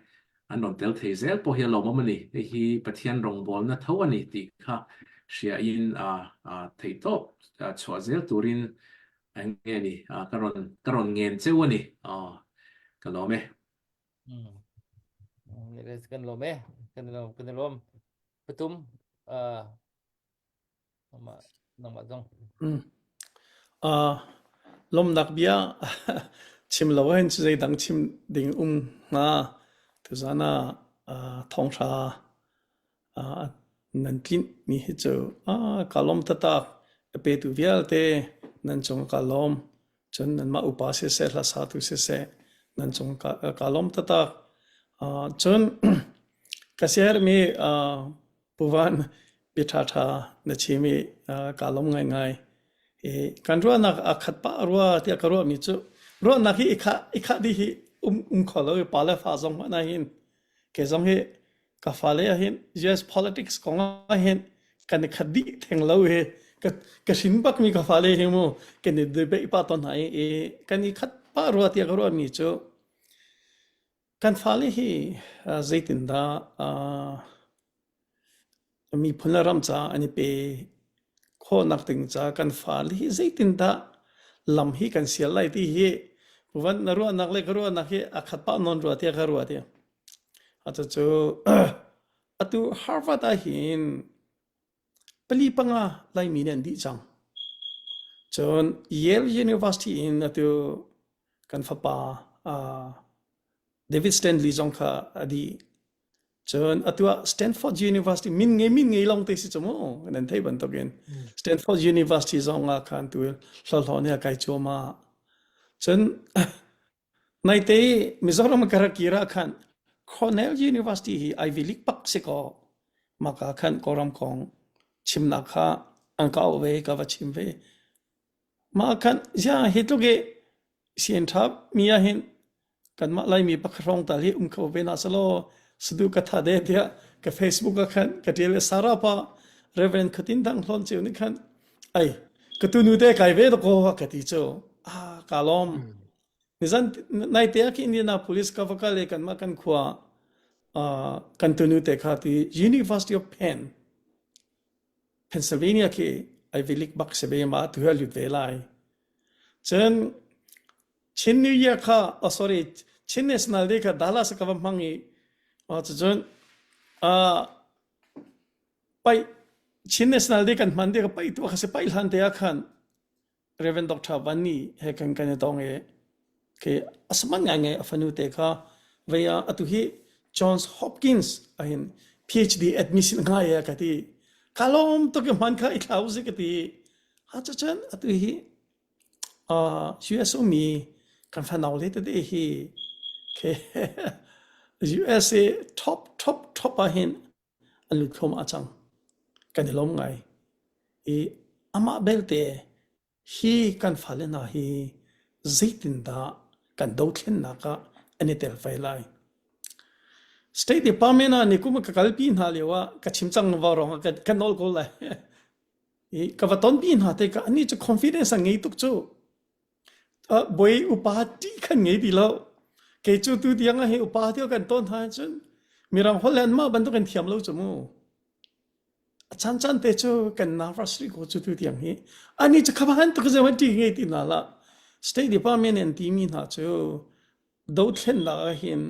an rawn tel thei zel pawh hi a lawmawm a ni. Hei hi Pathian rawngbawlna tho a ni tih kha hria in theihtawp chhuah zel turin eng nge ni ka rawn ka rawn ngen cheu a ni. Ka lawm e. Kan lawm e. Kan lawm kan lawm. Patum Nangmah nangmah zong. Mm. Uh, lomnak bia chim lo hin zeidang chim ding um hnga tuzan ah uh, thawngṭha uh, nan tlinh mi hi cu ah ka lawm taktak a petu vialte nan cung ka lawm cun nanmah upa siseh hlasatu siseh nan cung ka, ka lawm taktak uh, cun ka siaherhmi uh, Pu Van, bia ṭhaṭha na chim i kaa lawm ngaingai. I kan ruahnak aa khat pah rua tiah ka ruahmi cu ruahnak hi i khah, i khah dih hi um, um kho lo i pa le fa zong hmanh ahhin kei zong hi ka fale ahhin US politics kong ahhin kan i khat dih theng lo hi ka, ka hrin bakmi ka fale hi mu kan i debate pah tawn hna i, i kan i khat pah rua tiah ka ruahmi cu. Kan fale hi zeitindah miphun le ram caah an i pe khawhnak ding caah kan fale hi zeitindah lam hi kan sial lai ti hi van na ruahnak le ka ruahnak hi a khat pah nawn rua tiah ka ruah ti. Cucu atu Harvard ah hin pali panga Laimi nih an dih cang. Cun Yale University in atu kan fapa uh, David Stanley zong kha a dih. Cun atu ah Stanford University min ngei min ngei lawng te si cu mu nan theih bantukin Stanford University zong ah khan tu hlawhhlawh nih a kai cuahmah. Cun Naite i Mizoram ka rak kir ah khan Cornell University hi Ivy League pak si kaw maka khan Kawlram kong chimnak kha an ka auh ve ka va chim ve. Mah khan ziang hi tluk i sian ṭha mi ah hin kanmah Laimi pakhat hrawng tal hi um kho ve na selaw sadu ka tha de tiah ka Facebook ah khan ka ṭial i Sarah pa Reverend Khatin Thang Hlawn Ceu nih khan ai ka tunu te kai ve dakaw ka ti cu ah ka lawm. Nizan naite ah khi Indianapolis ka va kal i kanmah kan khua uh, kan tunu te kha ti University of Penn Pennsylvania khi Ivy League bak si ve ma tu lut ve lai. Cun Chin New Year kha oh sorry Chin National Day kha Dallas ka va hmang i oh cucun uh, pai Chin National Day kan hman te ka pai tu kha si pai hlan te ah khan Reverend Dr. Van Ni he kan kan i tong i ke asaman ngai ngai a fanu te kha vei ah atu hi Johns Hopkins ahin PhD admission ngai ya ka ti ka lawm tuk i hman kha i thlau zi ka ti ha cha chan atu hi uh, US umi kan fanau le tete hi ke USA top top top ahin an lut thluahmah cang. Kan i lawm ngai. I amah belte hi kan fale hna hi zeitindah kan dothlennak ah an i tel ve lai. State Department ah nikum ka kalpi hna lio ah ka chim cang va rong ah ka nawl ko lai. I ka va tonpi hna tikah anih cu confidence a ngei tuk cu. Bawi upa ṭih khan ngei ti lo. Kei cu tu tiang ah hi upa ti kan tawn hna ahcun Mirang holh le anmah bantuk in thiam lo cu mu. A caancaan te cu kan nervous rih ko cu tu tiang hi. Ani cu kha bantuk zei ṭih ngei ti hna hlah. State Department in an timi hna cu dothlennak ah hin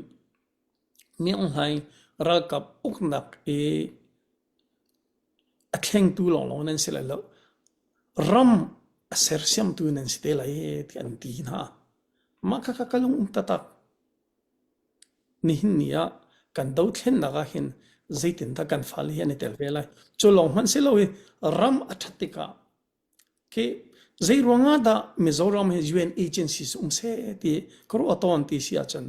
Myo Hlaing ralkap uknak i a thlengtu lawnglawng nan si lai lo. Ram a sersiamtu nan si te lai ti an ti hna. Mah kha ka lung um taktak. Nihin ni ah kan dothlennak ah hin zeitindah kan fale hi an i tel ve lai. Cu lawng hmanh si lo i ram a ṭhat tikah khi zei ruangah dah Mizoram hi UN agencies um seh ti ka ruah tawn ti si ahcun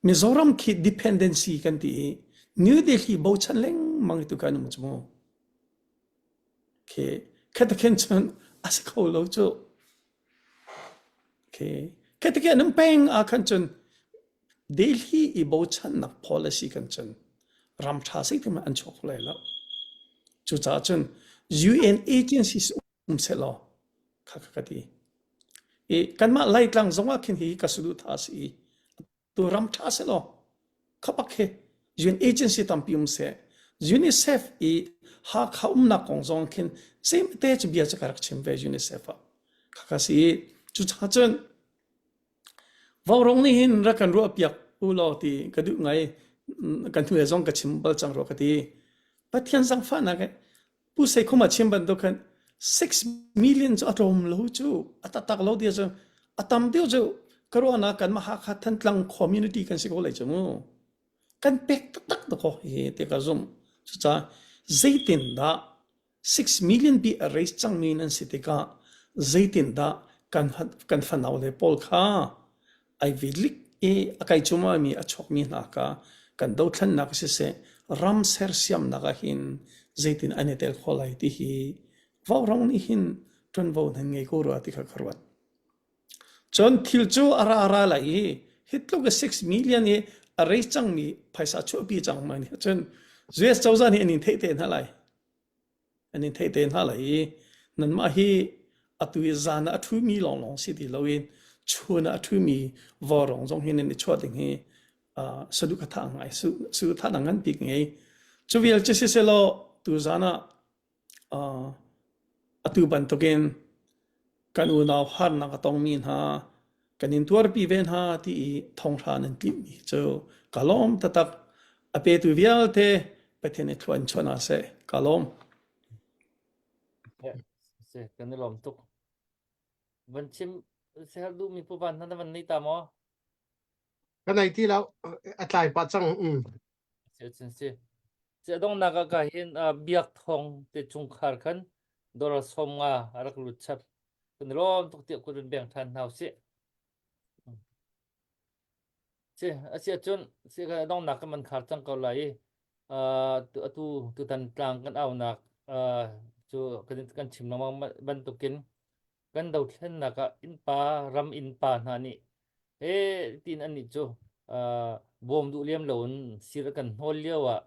Mizoram khi dependency kan ti i New Delhi bochan lengmang tu kan um cu mu. Khi khatakhen cun a si kho lo cu. Khi khatakhen an um peng ah khan cun Delhi i bochannak policy kan cun ram ṭha si ti an chuak lai lo. Cucaah cun UN agencies um sehlaw kha kha ka ti. I kanmah Laitlang zong ah khin hi ka saduhthah a si i tu ram ṭha sehlaw kha bak hi UN agency tampi um seh UNICEF i Hakha umnak kong zong khin zeimate cu bia cu ka rak chim ve UNICEF ah kha ka si i cucaah cun Vaurawng nih hin rak kan ruahpiak u law ti ka duh ngai. Kan hnu zong ka chim bal cang rua ka ti. Pathian zangfahnak he Pu Seikhum a chim bantuk khan 6 million cu a tlawm lo cu a taktak lo ti cu a tam deuh cu ka ruahnak kan mah Hakha Thantlang community kan si ko lai cu mu. Kan pek taktak to ko hi ti ka zumh. Cucaah zeitindah 6 million pi a raise cangmi nan si tikah zeitindah kan kan fanau le pawl kha ai vilik i a kai cumami a chuakmi hna kha kan dothlennak siseh ram sersiamnak ah hin zeitin an i tel kho lai ti hi vaurawng nih hin ṭuanvo nan ngei ko rua ti kha ka ruat. Cun thil cu a ra ra lai i hi tluk i 6 million i a raise cangmi phaisa chuahpi cang ma nih cun US cozah nih an in theih te hna lai. An in theih te hna lai i nanmah hi atu i zan ah a ṭhumi lawnglawng si ti loin chun ah a ṭhumi vawrawng zong hi nan i chuah ding hi. Saduh ka thah ngai saduh thah ngan bik ngei. Cu vial cu siselaw tuzan ah atu bantukin kan unau harnak a tongmi hna kan in tuarpi ve hna ti i thonghra nan timhmi cu ka lawm taktak. A petu vialte Pathian i thlua in chuah hna seh. Ka lawm. Kan i lawm tuk. Van chim sehar duhmi pu van hna na van nei ta maw? Ka nei ti lo. A tlai pah cang. Mm. Si cun si. Si donghnak ah ka hin biak thong te chungkhar khan dollar som nga a rak lut chap. Kan lawm tuk tiah kun beng than hna usih. Si a si ahcun si ka donghnak kan man khar cang ko lai i atu tutan tlang kan aunak cu kan kan chim lengmang bantukin kan dothlennak ah innpa ram innpa hna nih he tiin annih cu bawm duh lem loin sir kan hnawl lio ah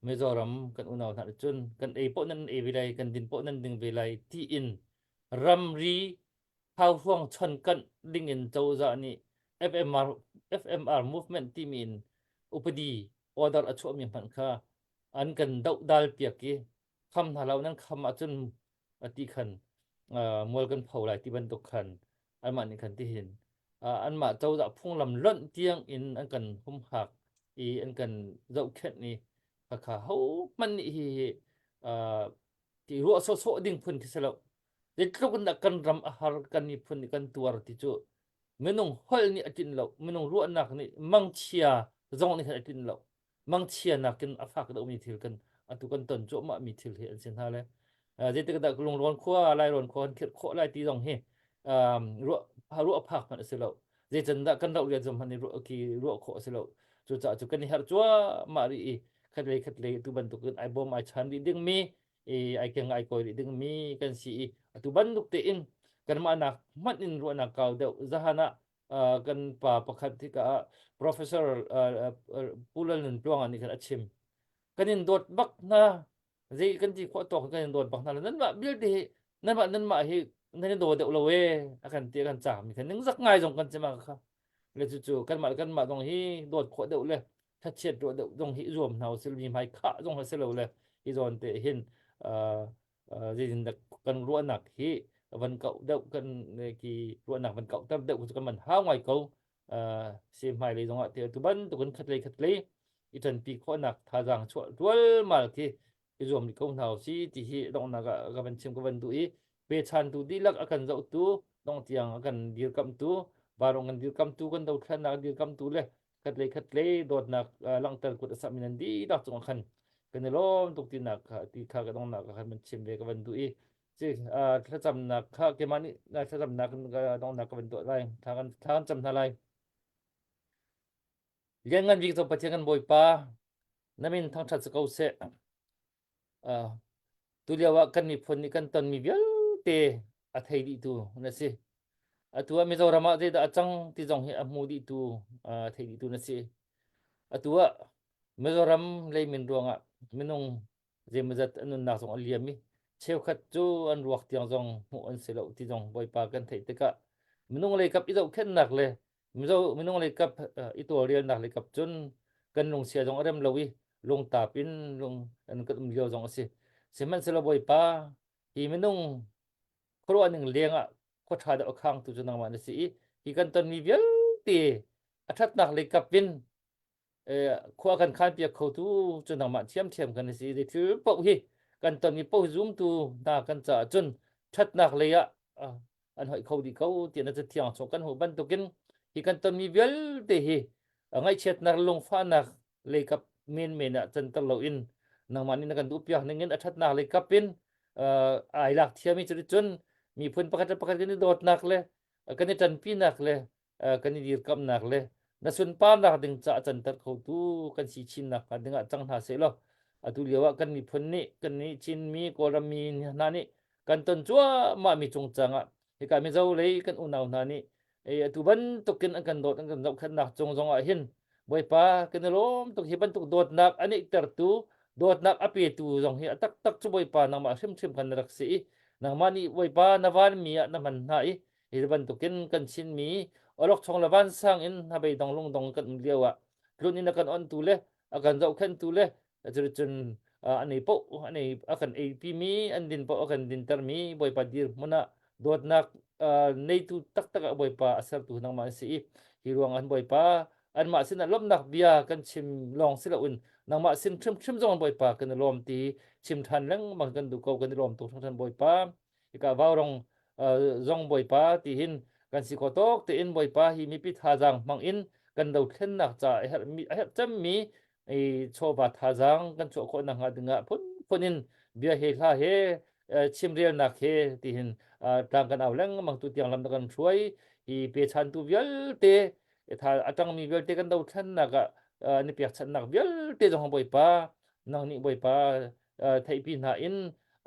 Mizoram kan unau hna nih cun kan ei poh nan ei ve lai kan din poh nan ding ve lai tiin ramri hauhruang chon kanh ding in cozah nih FMR FMR movement timi in upadi order a chuahmi hmanh kha an kan dohdal piak i kham hna lo nan kham ahcun ti khan mual kan pho lai ti bantuk khan anmah nih khan tihin anmah cozah phunglam lonh tiang in an kan humhak i an kan zohkhenh i khakha ho hmanh nih hi hi ti ruah sawhsawh ding phun khi si lo zeitluk in dah kan ram a har kan miphun nih kan tuar ti cu minung holh nih a tlinh lo minung ruahnak nih mangchia zong nih khan a tlinh lo mangchia nakin a fak deuhmi thil kan atu kan ton cuahmah mi thil hi an si hna le zeitik dah lungrawn khua lairawn khua kan khirh khawh lai ti zong hi ruah ruah phak hmanh a si lo zeican dah kan rauh rian zong hmanh ruah ki ruah khawh a si lo cucaah cu kan i herh cuahmah rih i khat lei khat lei tu bantukin ai bawm ai chan rih dingmi i ai keng ai kawi rih dingmi kan si i atu bantuk tein kanmah nak hmanh in ruahnak kau deuh zahan ah kan pa pakhat hika ah professor Pu Lal Nun Tluang nih khan a chim kan in dawt bak hna zei kan ti khawh tawk kan in dawt bak hna nanmah vialte hi nanmah nanmah hi nan in daw deuh lo e a kan ti kan cah mi khan ningzak ngai zong kan chim kha le cu cu kanmah kanmah zong hi dawt khawh deuh le thachiat ruah deuh zong hi zuam hna usih mi hmai khah zong si lo le hi zawn te hin zeitindah kan ruahnak hi van kauh deuh kan ki ruahnak van kauh ter deuh kan man hau ngai ko si hmai lei zongah te tu bantukin khat lei khat lei i ṭanpi khawhnak thazaang chuah rualmal khi i zuam rih ko hna si ti hi donghnak ah ka van chim ka van duh i pechantu dihlak a kan zohtu dong tiang a kan dirkamtu varong kan dirkamtu kan dothlennak dirkamtu le khat lei khat lei dawtnak langhter kut a sami nan dihlak cungah khan kan i lawm tuk tinak kha ti kha ka donghnak ah khan van chim ve ka van duh i ci thlacamnak kha keimah nih thlacamnak donghnak ka van tuah lai thla kan thla kan cam hna lai Lianngan bik cu Pathian kan Bawipa na min thangṭhat si ko seh Tulio ah kan miphun nih kan tonmi vialte a thei dihtu na si. Atu ah Mizoram ah zeidah a cang ti zong hi a hmu dihtu, a thei dihtu na si. Atu ah Mizoram leimin ruangah minung zeimawzat an nunnak zong a liam i cheukhat cu an ruak tiang zong hmuh an si lo ti zong Bawipa kan theih tikah minung lei kap i zohkhenhnak le Mizo minung lei kap i tawlrelnak lei kap cun kan lungsia zong a rem lo i lungtap in lung an kan um lio zong a si. Sihmanhsehlaw Bawipa hi minung khuaruah ning leng ah khua ṭha deuh a khangtu cu nangmah na si i hi kan tonmi vialte a ṭhatnak lei kap in khua kan khan piak khotu cu nangmah thiamthiam kan si i thil paoh hi kan tonmi paoh zumtu hna kan caah cun ṭhatnak lei ah an hoih kho dih ko tiah na cathiang chung kan hmuh bantukin hi kan tonmi vialte hi ngaihchiatnak lungfahnak leikap menmen ah canter loin nangmah nih na kan duhpiak ning in a ṭhatnak leikap in ai lak thiami cu cun miphun pakhat le pakhat kan i dawtnak le kan i ṭanpinak le kan i dirkamnak le na sunparnak ding caah canter khotu kan si chinnak hnga dingah cang hna seh law atu lio ah kan miphun nih kan nih Chinmi Kawlram mi hna nih kan ton cuahmah mi cungcang ah hika Mizo lei kan unau hna nih atu bantukin an kan dawt an kan zohkhenhnak cung zong ah hin Bawipa kan i lawm tuk hi bantuk dawtnak a neihtertu dawtnak a petu zong hi a taktak cu Bawipa nangmah hrimhrim khan na rak si i nangmah nih Bawipa na vanmi ah na hman hna i Hi bantukin kan Chinmi awlokchong le vansang in hnabei dong lungdong kan um lio ah. tlun in a kan ontu le a kan zohkhenhtu le cuticun an ei paoh an ei a kan eipimi an din paoh a kan dintermi Bawipa dirhmun ah dawtnak neitu taktak ah Bawipa a sertu nangmah an si i hi ruang ah Bawipa anmah sinah lawmhnak bia kan chim lawng si loin nangmah sin hrimhrim zong Bawipa kan i lawm ti chim ṭhan lengmang kan duh ko kan i lawm tuk hringhran Bawipa hika vaurong zong Bawipa ti hin kan si khawh tawk tein Bawipa hi mipi thazaang hmang in kan dothlennak ca a herh a herh cemmi chawva thazaang kan chuah khawh nakhnga dingah phunphun in bia he hla he chimrelnak he tihin tlang kan au lengmang tu tiang lam kan hruai hi pechantu vialte tha a tangmi vialte kan dothlennak ah ni pekchanhnak vialte zong Bawipa nang nih Bawipa theihpi hna in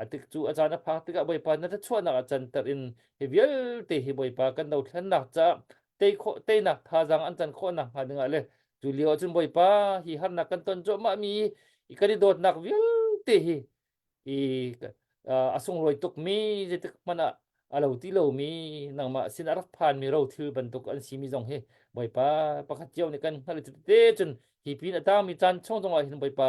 a tik cu a caan a phak tikah Bawipa na chuahnak ah canter in hi vialte hi Bawipa kan dothlennak caah tei khawh teinak thazaang an can khawh nakhnga dingah le cu lio ahcun Bawipa hi harnak kan ton cuahmah mi kan i dawtnak vialte hi i a sunglawi tukmi zeitik hmanh ah a lo ti lomi nangmah sin a rak phanmi rothil bantuk an simi zong hi Bawipa pakhat cio nih kan hngalh te cun hi pin a tangmi caan chung zongah hin Bawipa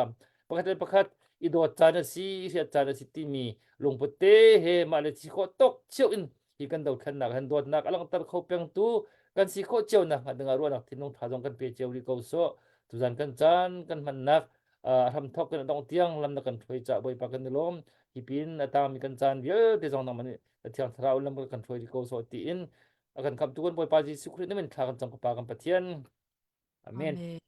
pakhat le pakhat i dawt caan a si hriat caan a si timi lungput te he mah le si khawh tawk cio in hi kan dothlennak han dawtnak a langhter kho pengtu kan si khawh cio nak hnga dingah ruahnak thinlung tha zong kan pe cio rih ko sawh tuzan kan caan kan hmannak a hramthok kan dong tiang lam na kan hruai ca Bawipa kan i lawm hi pin a tangmi kan caan vialte zong nangmah nih Thiang Thlarau lam kan hruai rih ko sawh tiin a kan khamtu kan Bawipa Jesuh Khrih na min thla kan cam ka Pa kan Pathian Amen. Amen.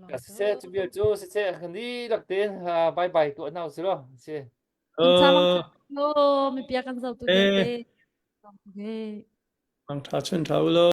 Ka siseh cu vial cu siseh kan dihlak tein bye bye tuah hna usih law si. Lo mi pia kan zoh tu vialte. Mang tha chun tha u lo.